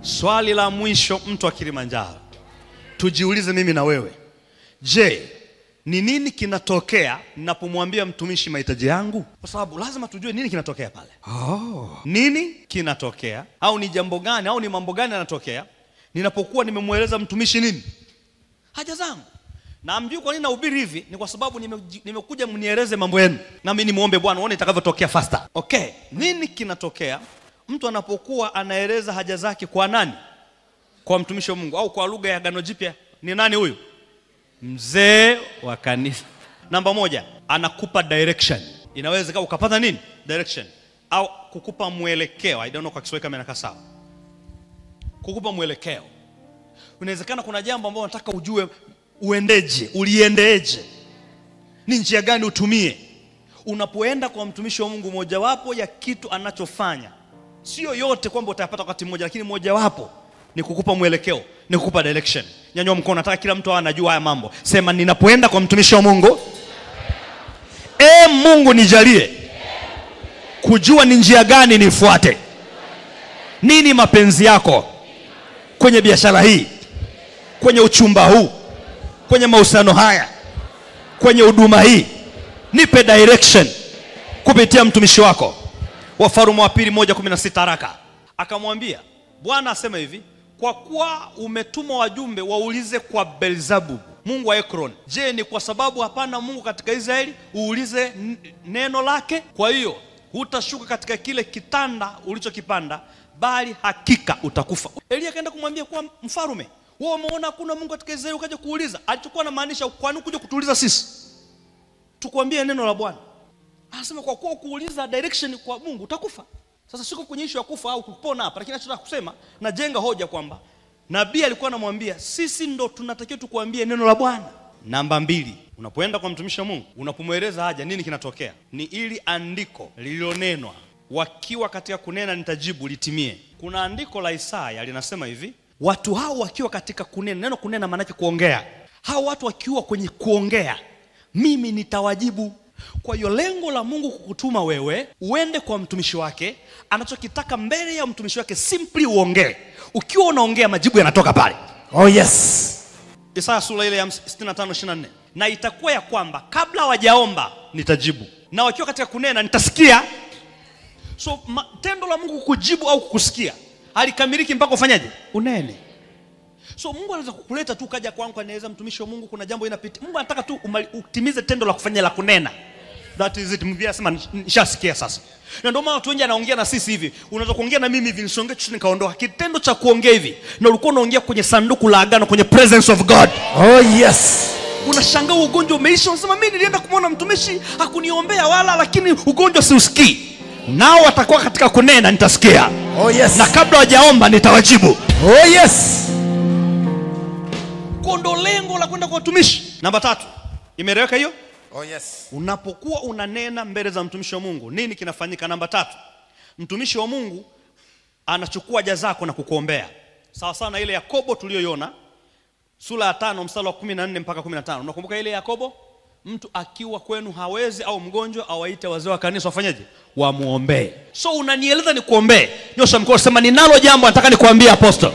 Speaker 1: Swali la mwisho mtu wa Kilimanjaro, tujiulize mimi na wewe. Je, ni nini kinatokea ninapomwambia mtumishi mahitaji yangu? Kwa sababu lazima tujue nini kinatokea pale.
Speaker 2: Oh.
Speaker 1: Nini kinatokea? Au ni jambo gani au ni mambo gani yanatokea ninapokuwa nimemueleza mtumishi nini? Haja zangu. Na mjui kwa nini nahubiri hivi? Ni kwa sababu nimekuja mnieleze mambo yenu. Na mimi nimuombe Bwana uone itakavyotokea faster. Okay, nini kinatokea mtu anapokuwa anaeleza haja zake kwa nani? Kwa mtumishi wa Mungu, au kwa lugha ya Agano Jipya ni nani huyu? Mzee wa kanisa. Namba 1, anakupa direction. Inaweza ukapata nini? Direction. Au kukupa mwelekeo. I don't know kwa Kiswahili kama inakaa sawa. Kukupa mwelekeo. Inawezekana kuna jambo ambalo unataka ujue uendeje, uliendeje, ni njia gani utumie. Unapoenda kwa mtumishi wa Mungu, mojawapo ya kitu anachofanya, sio yote kwamba utayapata wakati mmoja, lakini mojawapo ni kukupa mwelekeo, ni kukupa direction. Nyanyua mkono, nataka kila mtu anajua haya mambo. Sema, ninapoenda kwa mtumishi wa Mungu, Mungu nijalie kujua ni njia gani nifuate. Nini mapenzi yako kwenye biashara hii, kwenye uchumba huu, kwenye mahusiano haya, kwenye huduma hii. Nipe direction kupitia mtumishi wako. Wafalme wa Pili 1:16 haraka. Akamwambia, Bwana asema hivi, Kwa kuwa umetuma wajumbe waulize kwa Beelzebub, mungu wa Ekron. Je, ni kwa sababu hapana Mungu katika Israeli uulize neno lake? Kwa hiyo hutashuka katika kile kitanda ulichokipanda, bali hakika utakufa. Elia akaenda kumwambia kwa mfalme, wewe umeona hakuna Mungu katika Israeli ukaja kuuliza. Alichokuwa anamaanisha, kwani kuja kutuuliza sisi tukwambie neno la Bwana? Anasema kwa kuwa kuuliza direction kwa Mungu utakufa. Sasa siko kwenye issue ya kufa au kupona hapa, lakini nachotaka kusema, najenga hoja kwamba nabii alikuwa anamwambia sisi ndo tunatakiwa tukuambie neno la Bwana. Namba 2, unapoenda kwa mtumishi wa Mungu, unapomweleza haja, nini kinatokea? Ni ili andiko lililonenwa, wakiwa katika kunena nitajibu, litimie. Kuna andiko la Isaya linasema hivi, watu hao wakiwa katika kunena, neno kunena maana yake kuongea. Hao watu wakiwa kwenye kuongea, mimi nitawajibu. Kwa hiyo lengo la Mungu kukutuma wewe uende kwa mtumishi wake, anachokitaka mbele ya mtumishi wake simply uongee. Ukiwa unaongea majibu yanatoka pale.
Speaker 2: Oh yes.
Speaker 1: Isaya sura ile ya 65:24. Na itakuwa ya kwamba kabla hawajaomba nitajibu, na wakiwa katika kunena nitasikia. So tendo la Mungu kukujibu au kukusikia halikamiliki mpaka ufanyaje? Unene. So Mungu anaweza kukuleta tu kaja kwangu anaweza mtumishi wa Mungu kuna jambo inapita. Mungu anataka tu utimize tendo la kufanya la kunena. That is it. Mbia sema nishasikia sasa. Na ndio maana watu wengi anaongea na sisi hivi. Unaweza kuongea na mimi hivi nisongee chini nikaondoka. Kitendo cha kuongea hivi na ulikuwa unaongea kwenye sanduku la agano, kwenye presence of God.
Speaker 2: Oh yes.
Speaker 1: Unashangaa ugonjwa umeisha, unasema mimi nilienda kumwona mtumishi hakuniombea wala, lakini ugonjwa siusikii. Nao watakuwa katika kunena nitasikia.
Speaker 2: Oh yes.
Speaker 1: Na kabla hawajaomba nitawajibu.
Speaker 2: Oh yes.
Speaker 1: Kondo lengo la kwenda kwa watumishi. Namba 3. Imeeleweka hiyo?
Speaker 2: Oh yes.
Speaker 1: Unapokuwa unanena mbele za mtumishi wa Mungu, nini kinafanyika? Namba 3. Mtumishi wa Mungu anachukua haja zako na kukuombea. Sawa sawa na ile Yakobo tuliyoiona sura ya 5 mstari wa 14 mpaka 15. Unakumbuka ile Yakobo? Mtu akiwa kwenu hawezi au mgonjwa, awaite wazee wa kanisa wafanyeje? Wamuombee. So unanieleza nikuombee. Nyosha mkono sema ninalo jambo nataka nikuambie apostle.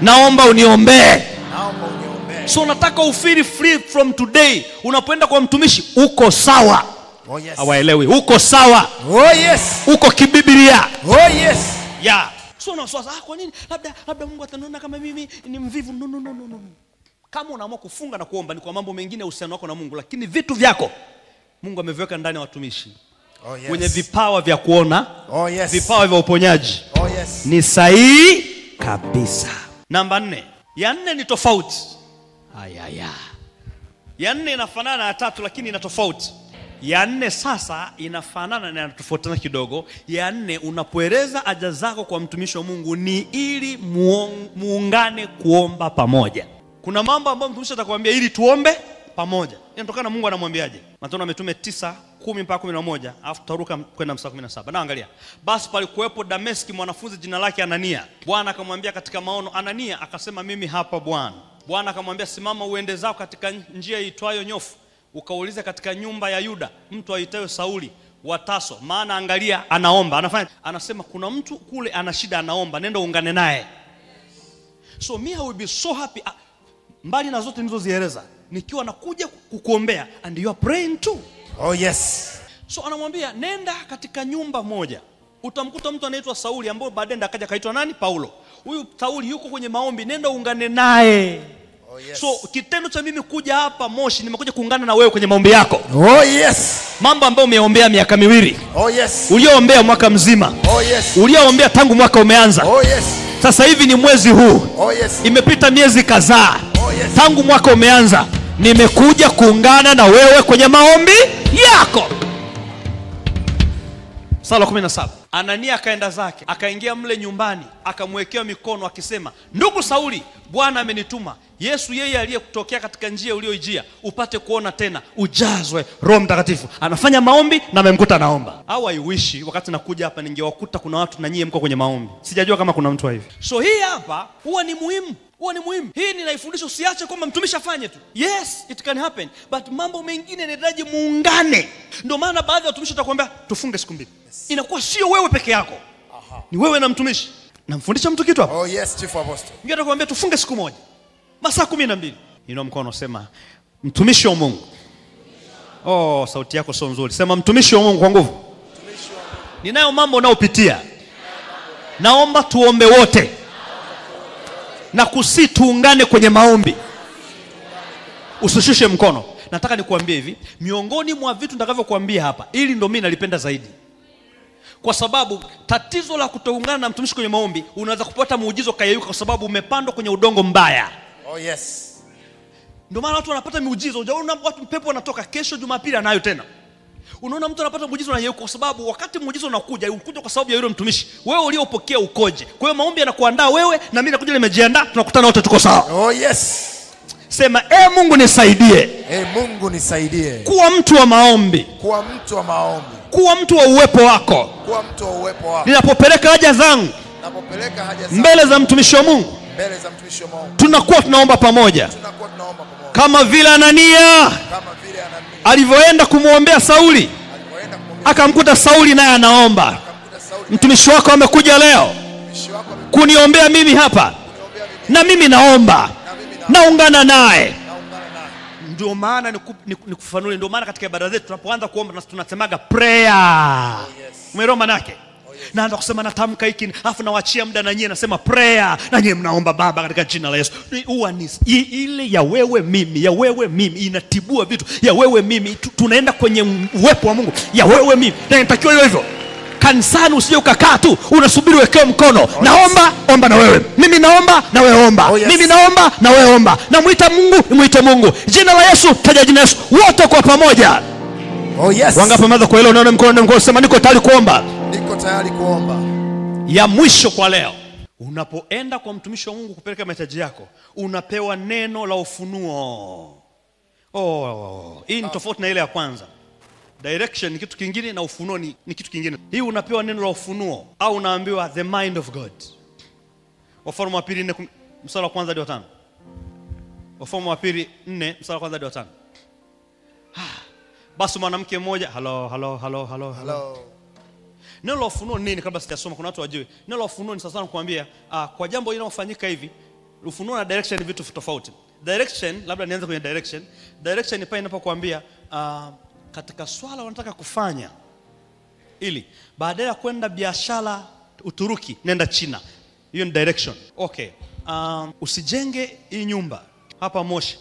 Speaker 1: Naomba uniombee.
Speaker 2: Naomba uniombee.
Speaker 1: So nataka ufeel free from today. Unapoenda kwa mtumishi uko sawa.
Speaker 2: Oh yes.
Speaker 1: Hawaelewi. Uko sawa.
Speaker 2: Oh yes.
Speaker 1: Uko kibiblia.
Speaker 2: Oh yes.
Speaker 1: Yeah. So unaswaza, kwa nini? Labda Mungu ataniona kama mimi ni mvivu. No no no no no. Kama unaamua kufunga na kuomba ni kwa mambo mengine uhusiano wako na Mungu, lakini vitu vyako Mungu ameviweka ndani ya watumishi.
Speaker 2: Oh yes.
Speaker 1: Wenye vipawa vya kuona.
Speaker 2: Oh yes.
Speaker 1: Vipawa vya uponyaji.
Speaker 2: Oh yes.
Speaker 1: Ni sahihi kabisa. Namba 4. Ya 4 ni tofauti. Ayaya. Ya 4 inafanana na ya 3 lakini ina tofauti. Ya 4 sasa inafanana na inatofautiana kidogo. Ya 4 unapoeleza haja zako kwa mtumishi wa Mungu ni ili muungane kuomba pamoja. Kuna mambo ambayo mtumishi atakwambia ili tuombe pamoja. Inatokana na Mungu anamwambiaje? Matendo ya Mitume 9:10 mpaka 11, alafu tutaruka kwenda mstari 17. Na angalia. Basi palikuwepo Dameski mwanafunzi jina lake Anania. Bwana akamwambia katika maono, Anania. Akasema mimi hapa Bwana. Bwana akamwambia simama uende zako katika njia iitwayo Nyofu, ukaulize katika nyumba ya Yuda mtu aitwaye Sauli wa Tarso, maana angalia anaomba. Anafanya, anasema kuna mtu kule ana shida anaomba, nenda uungane naye. So me I will be so happy. Mbali na zote nilizozieleza, nikiwa nakuja kukuombea and you are praying too.
Speaker 2: Oh yes.
Speaker 1: So anamwambia nenda katika nyumba moja, utamkuta mtu anaitwa Sauli ambaye baadaye akaja kaitwa nani? Paulo. Huyu Sauli yuko kwenye maombi, nenda uungane naye.
Speaker 2: Oh yes.
Speaker 1: So kitendo cha mimi kuja hapa Moshi, nimekuja kuungana na wewe kwenye maombi yako.
Speaker 2: Oh yes.
Speaker 1: Mambo ambayo umeombea miaka miwili.
Speaker 2: Oh yes.
Speaker 1: Ulioombea mwaka mzima.
Speaker 2: Oh yes.
Speaker 1: Ulioombea tangu mwaka umeanza.
Speaker 2: Oh yes.
Speaker 1: Sasa hivi ni mwezi huu.
Speaker 2: Oh yes.
Speaker 1: Imepita miezi kadhaa.
Speaker 2: Oh yes.
Speaker 1: Tangu mwaka umeanza, nimekuja kuungana na wewe kwenye maombi yako. Sala 17. Anania akaenda zake, akaingia mle nyumbani, akamwekea mikono akisema, ndugu Sauli, Bwana amenituma, Yesu yeye aliyekutokea katika njia uliyoijia, upate kuona tena, ujazwe Roho Mtakatifu. Anafanya maombi na amemkuta anaomba. Au I wish wakati nakuja hapa ningewakuta kuna watu na nyie mko kwenye maombi. Sijajua kama kuna mtu hivi. So hii hapa huwa ni muhimu. Huwa ni muhimu. Hii ninaifundisha, usiache kwamba mtumishi afanye tu. Yes, it can happen. But mambo mengine yanahitaji muungane. Ndio maana baadhi ya watumishi watakwambia tufunge siku mbili.
Speaker 2: Yes.
Speaker 1: Inakuwa sio wewe peke yako.
Speaker 2: Aha.
Speaker 1: Ni wewe na mtumishi. Namfundisha mtu kitu hapa.
Speaker 2: Oh yes, Chief Apostle.
Speaker 1: Mwingine atakwambia tufunge siku moja. Masaa 12. Inua mkono sema mtumishi wa Mungu. Oh, sauti yako sio nzuri. Sema mtumishi wa Mungu kwa nguvu.
Speaker 2: Mtumishi wa Mungu.
Speaker 1: Ninayo mambo unayopitia. Naomba tuombe wote. Na kusituungane kwenye maombi. Usishushe mkono. Nataka nikuambie hivi, miongoni mwa vitu nitakavyokuambia hapa, ili ndo mimi nalipenda zaidi. Kwa sababu tatizo la kutoungana na mtumishi kwenye maombi, unaweza kupata muujizo kayeyuka kwa sababu umepandwa kwenye udongo mbaya.
Speaker 2: Oh yes.
Speaker 1: Ndio maana watu wanapata miujizo. Unaona watu pepo wanatoka, kesho Jumapili anayo tena. Unaona mtu anapata muujizo na yeyuka kwa sababu wakati muujizo unakuja, unakuja kwa sababu ya yule mtumishi. Wewe uliopokea ukoje? Kwa hiyo maombi yanakuandaa wewe na mimi nakuja nimejiandaa, tunakutana wote tuko sawa.
Speaker 2: Oh yes.
Speaker 1: Sema, Mungu nisaidie.
Speaker 2: Mungu nisaidie.
Speaker 1: Kuwa mtu wa maombi.
Speaker 2: Kuwa mtu wa maombi.
Speaker 1: Kuwa mtu wa uwepo wako.
Speaker 2: Kuwa mtu wa uwepo wako.
Speaker 1: Ninapopeleka haja zangu.
Speaker 2: Ninapopeleka haja zangu
Speaker 1: mbele za mtumishi wa Mungu.
Speaker 2: Mbele za mtumishi wa Mungu.
Speaker 1: Tunakuwa tunaomba pamoja.
Speaker 2: Tunakuwa tunaomba pamoja.
Speaker 1: Kama vile Anania.
Speaker 2: Kama vile Anania
Speaker 1: alivyoenda kumuombea Sauli.
Speaker 2: Alipoenda kumuombea.
Speaker 1: Akamkuta Sauli naye anaomba.
Speaker 2: Akamkuta Sauli.
Speaker 1: Mtumishi wako amekuja leo.
Speaker 2: Mtumishi wako amekuja
Speaker 1: kuniombea mimi hapa.
Speaker 2: Kuniombea mimi.
Speaker 1: Na mimi naomba. Naungana naye. Ndio maana nikufafanue, ndio maana katika ibada zetu tunapoanza kuomba tunasemaga prayer.
Speaker 2: Oh, yes.
Speaker 1: Umeelewa maana yake?
Speaker 2: Oh, yes.
Speaker 1: Naanza kusema natamka hiki, alafu nawaachia muda na nyie nasema prayer, na nyie mnaomba Baba katika jina la Yesu. Huwa ni ile ya wewe mimi, ya wewe mimi inatibua vitu. Ya wewe mimi tunaenda kwenye uwepo wa Mungu. Ya wewe mimi. Na inatakiwa hiyo hivyo. Kanisani usije ukakaa tu unasubiri uwekewe mkono.
Speaker 2: Oh, yes.
Speaker 1: Naomba, omba na wewe. Mimi naomba na wewe omba.
Speaker 2: Oh, yes.
Speaker 1: Mimi naomba na wewe omba. Namuita Mungu, muite Mungu. Jina la Yesu, taja jina la Yesu. Wote kwa pamoja.
Speaker 2: Oh, yes.
Speaker 1: Wangapi wameanza kuelewa? Naona mkono, mkono, sema niko tayari kuomba.
Speaker 2: Niko tayari kuomba.
Speaker 1: Ya mwisho kwa leo. Unapoenda kwa mtumishi wa Mungu kupeleka mahitaji yako, unapewa neno la ufunuo. Oh, hii ni tofauti na ile ya kwanza. Direction ni kitu kingine na ufunuo ni kitu kingine. Hii unapewa neno la ufunuo au unaambiwa the mind of God. Wafalme wa pili 4 mstari wa kwanza hadi wa 5. Wafalme wa pili 4 mstari wa kwanza hadi wa 5. Basi mwanamke mmoja, hello hello hello hello hello. Neno la ufunuo nini? Kabla sijasoma kuna watu wajue. Neno la ufunuo ni sasa nakwambia, kwa jambo linalofanyika hivi, ufunuo na direction ni vitu tofauti. Direction, labda nianze kwenye direction. Direction ni pale ninapokuambia katika swala wanataka kufanya ili baada ya kwenda biashara Uturuki nenda China. Hiyo ni direction. Okay. Usijenge hii nyumba hapa Moshi.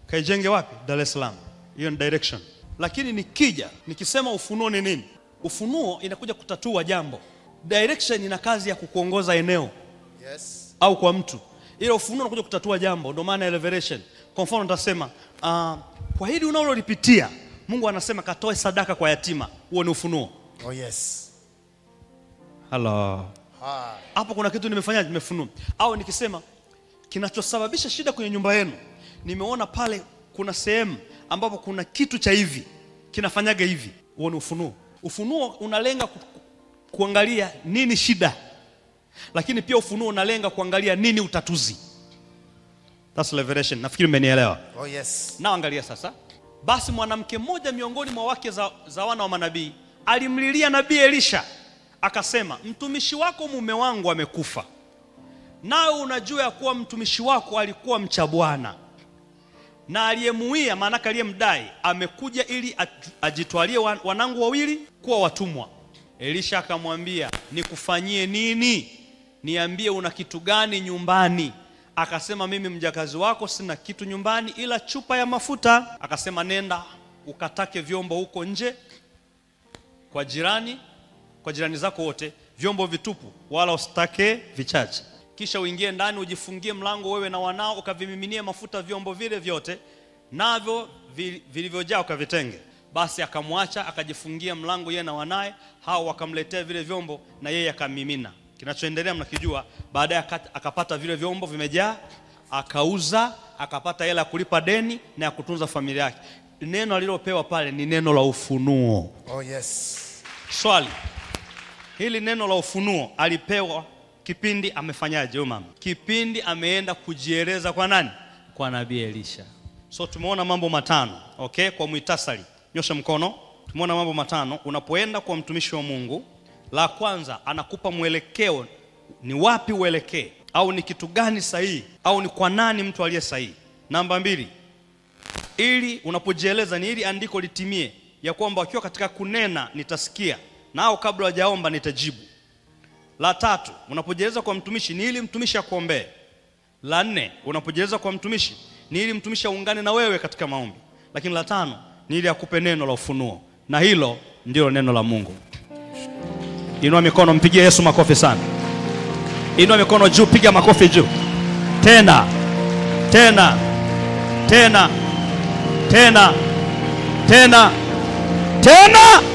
Speaker 1: Kaijenge wapi? Dar es Salaam. Hiyo ni direction. Lakini nikija nikisema ufunuo ni nini? Ufunuo inakuja kutatua jambo. Direction ina kazi ya kukuongoza eneo.
Speaker 2: Yes.
Speaker 1: Au kwa mtu. Ila ufunuo unakuja kutatua jambo, ndio maana revelation. Kwa mfano nitasema, kwa hili unalolipitia Mungu anasema katoe sadaka kwa yatima. Huo ni ufunuo.
Speaker 2: Oh yes.
Speaker 1: Hello. Hapo kuna kitu nimefanya, nimefunua. Au nikisema kinachosababisha shida kwenye nyumba yenu, nimeona pale kuna sehemu ambapo kuna kitu cha hivi kinafanyaga hivi. Huo ni ufunuo. Ufunuo unalenga kuangalia nini shida. Lakini pia ufunuo unalenga kuangalia nini utatuzi. That's revelation. Nafikiri mmenielewa.
Speaker 2: Oh yes.
Speaker 1: Na angalia sasa. Basi mwanamke mmoja miongoni mwa wake za wana wa manabii alimlilia nabii Elisha akasema, mtumishi wako mume wangu amekufa. Nawe unajua ya kuwa mtumishi wako alikuwa mcha Bwana. Na aliyemuia, maana aliyemdai, amekuja ili ajitwalie wanangu wawili kuwa watumwa. Elisha akamwambia, nikufanyie nini? Niambie una kitu gani nyumbani? Akasema, mimi mjakazi wako sina kitu nyumbani ila chupa ya mafuta. Akasema, nenda ukatake vyombo huko nje kwa jirani zako wote, vyombo vitupu wala usitake vichache. Kisha uingie ndani ujifungie mlango wewe na wanao, ukavimiminie mafuta vyombo vile vyote, navyo vilivyojaa ukavitenge. Basi akamwacha akajifungia mlango yeye na wanae, hao wakamletea vile vyombo na yeye akamimina. Kinachoendelea mnakijua. Baadaye akapata vile vyombo vimejaa, akauza, akapata hela ya kulipa deni na ya kutunza familia yake. Neno alilopewa pale ni neno la ufunuo.
Speaker 2: Oh yes.
Speaker 1: Swali. Hili neno la ufunuo alipewa kipindi amefanyaje huyo mama? Kipindi ameenda kujieleza kwa nani? Kwa nabii Elisha. So tumeona mambo matano, okay? Kwa muhtasari. Nyosha mkono. Tumeona mambo matano unapoenda kwa mtumishi wa Mungu. La kwanza, anakupa mwelekeo, ni wapi uelekee, au ni kitu gani sahihi, au ni kwa nani mtu aliye sahihi. Namba 2, ili unapojieleza ni ili andiko litimie ya kwamba wakiwa katika kunena nitasikia, nao kabla hawajaomba nitajibu. La tatu, unapojieleza kwa mtumishi ni ili mtumishi akuombee. La nne, unapojieleza kwa mtumishi ni ili mtumishi aungane na wewe katika maombi. Lakini la tano ni ili akupe neno la ufunuo, na hilo ndilo neno la Mungu. Inua mikono, mpigie Yesu makofi sana. Inua mikono juu, piga makofi juu. Tena, tena, tena, tena, tena, tena.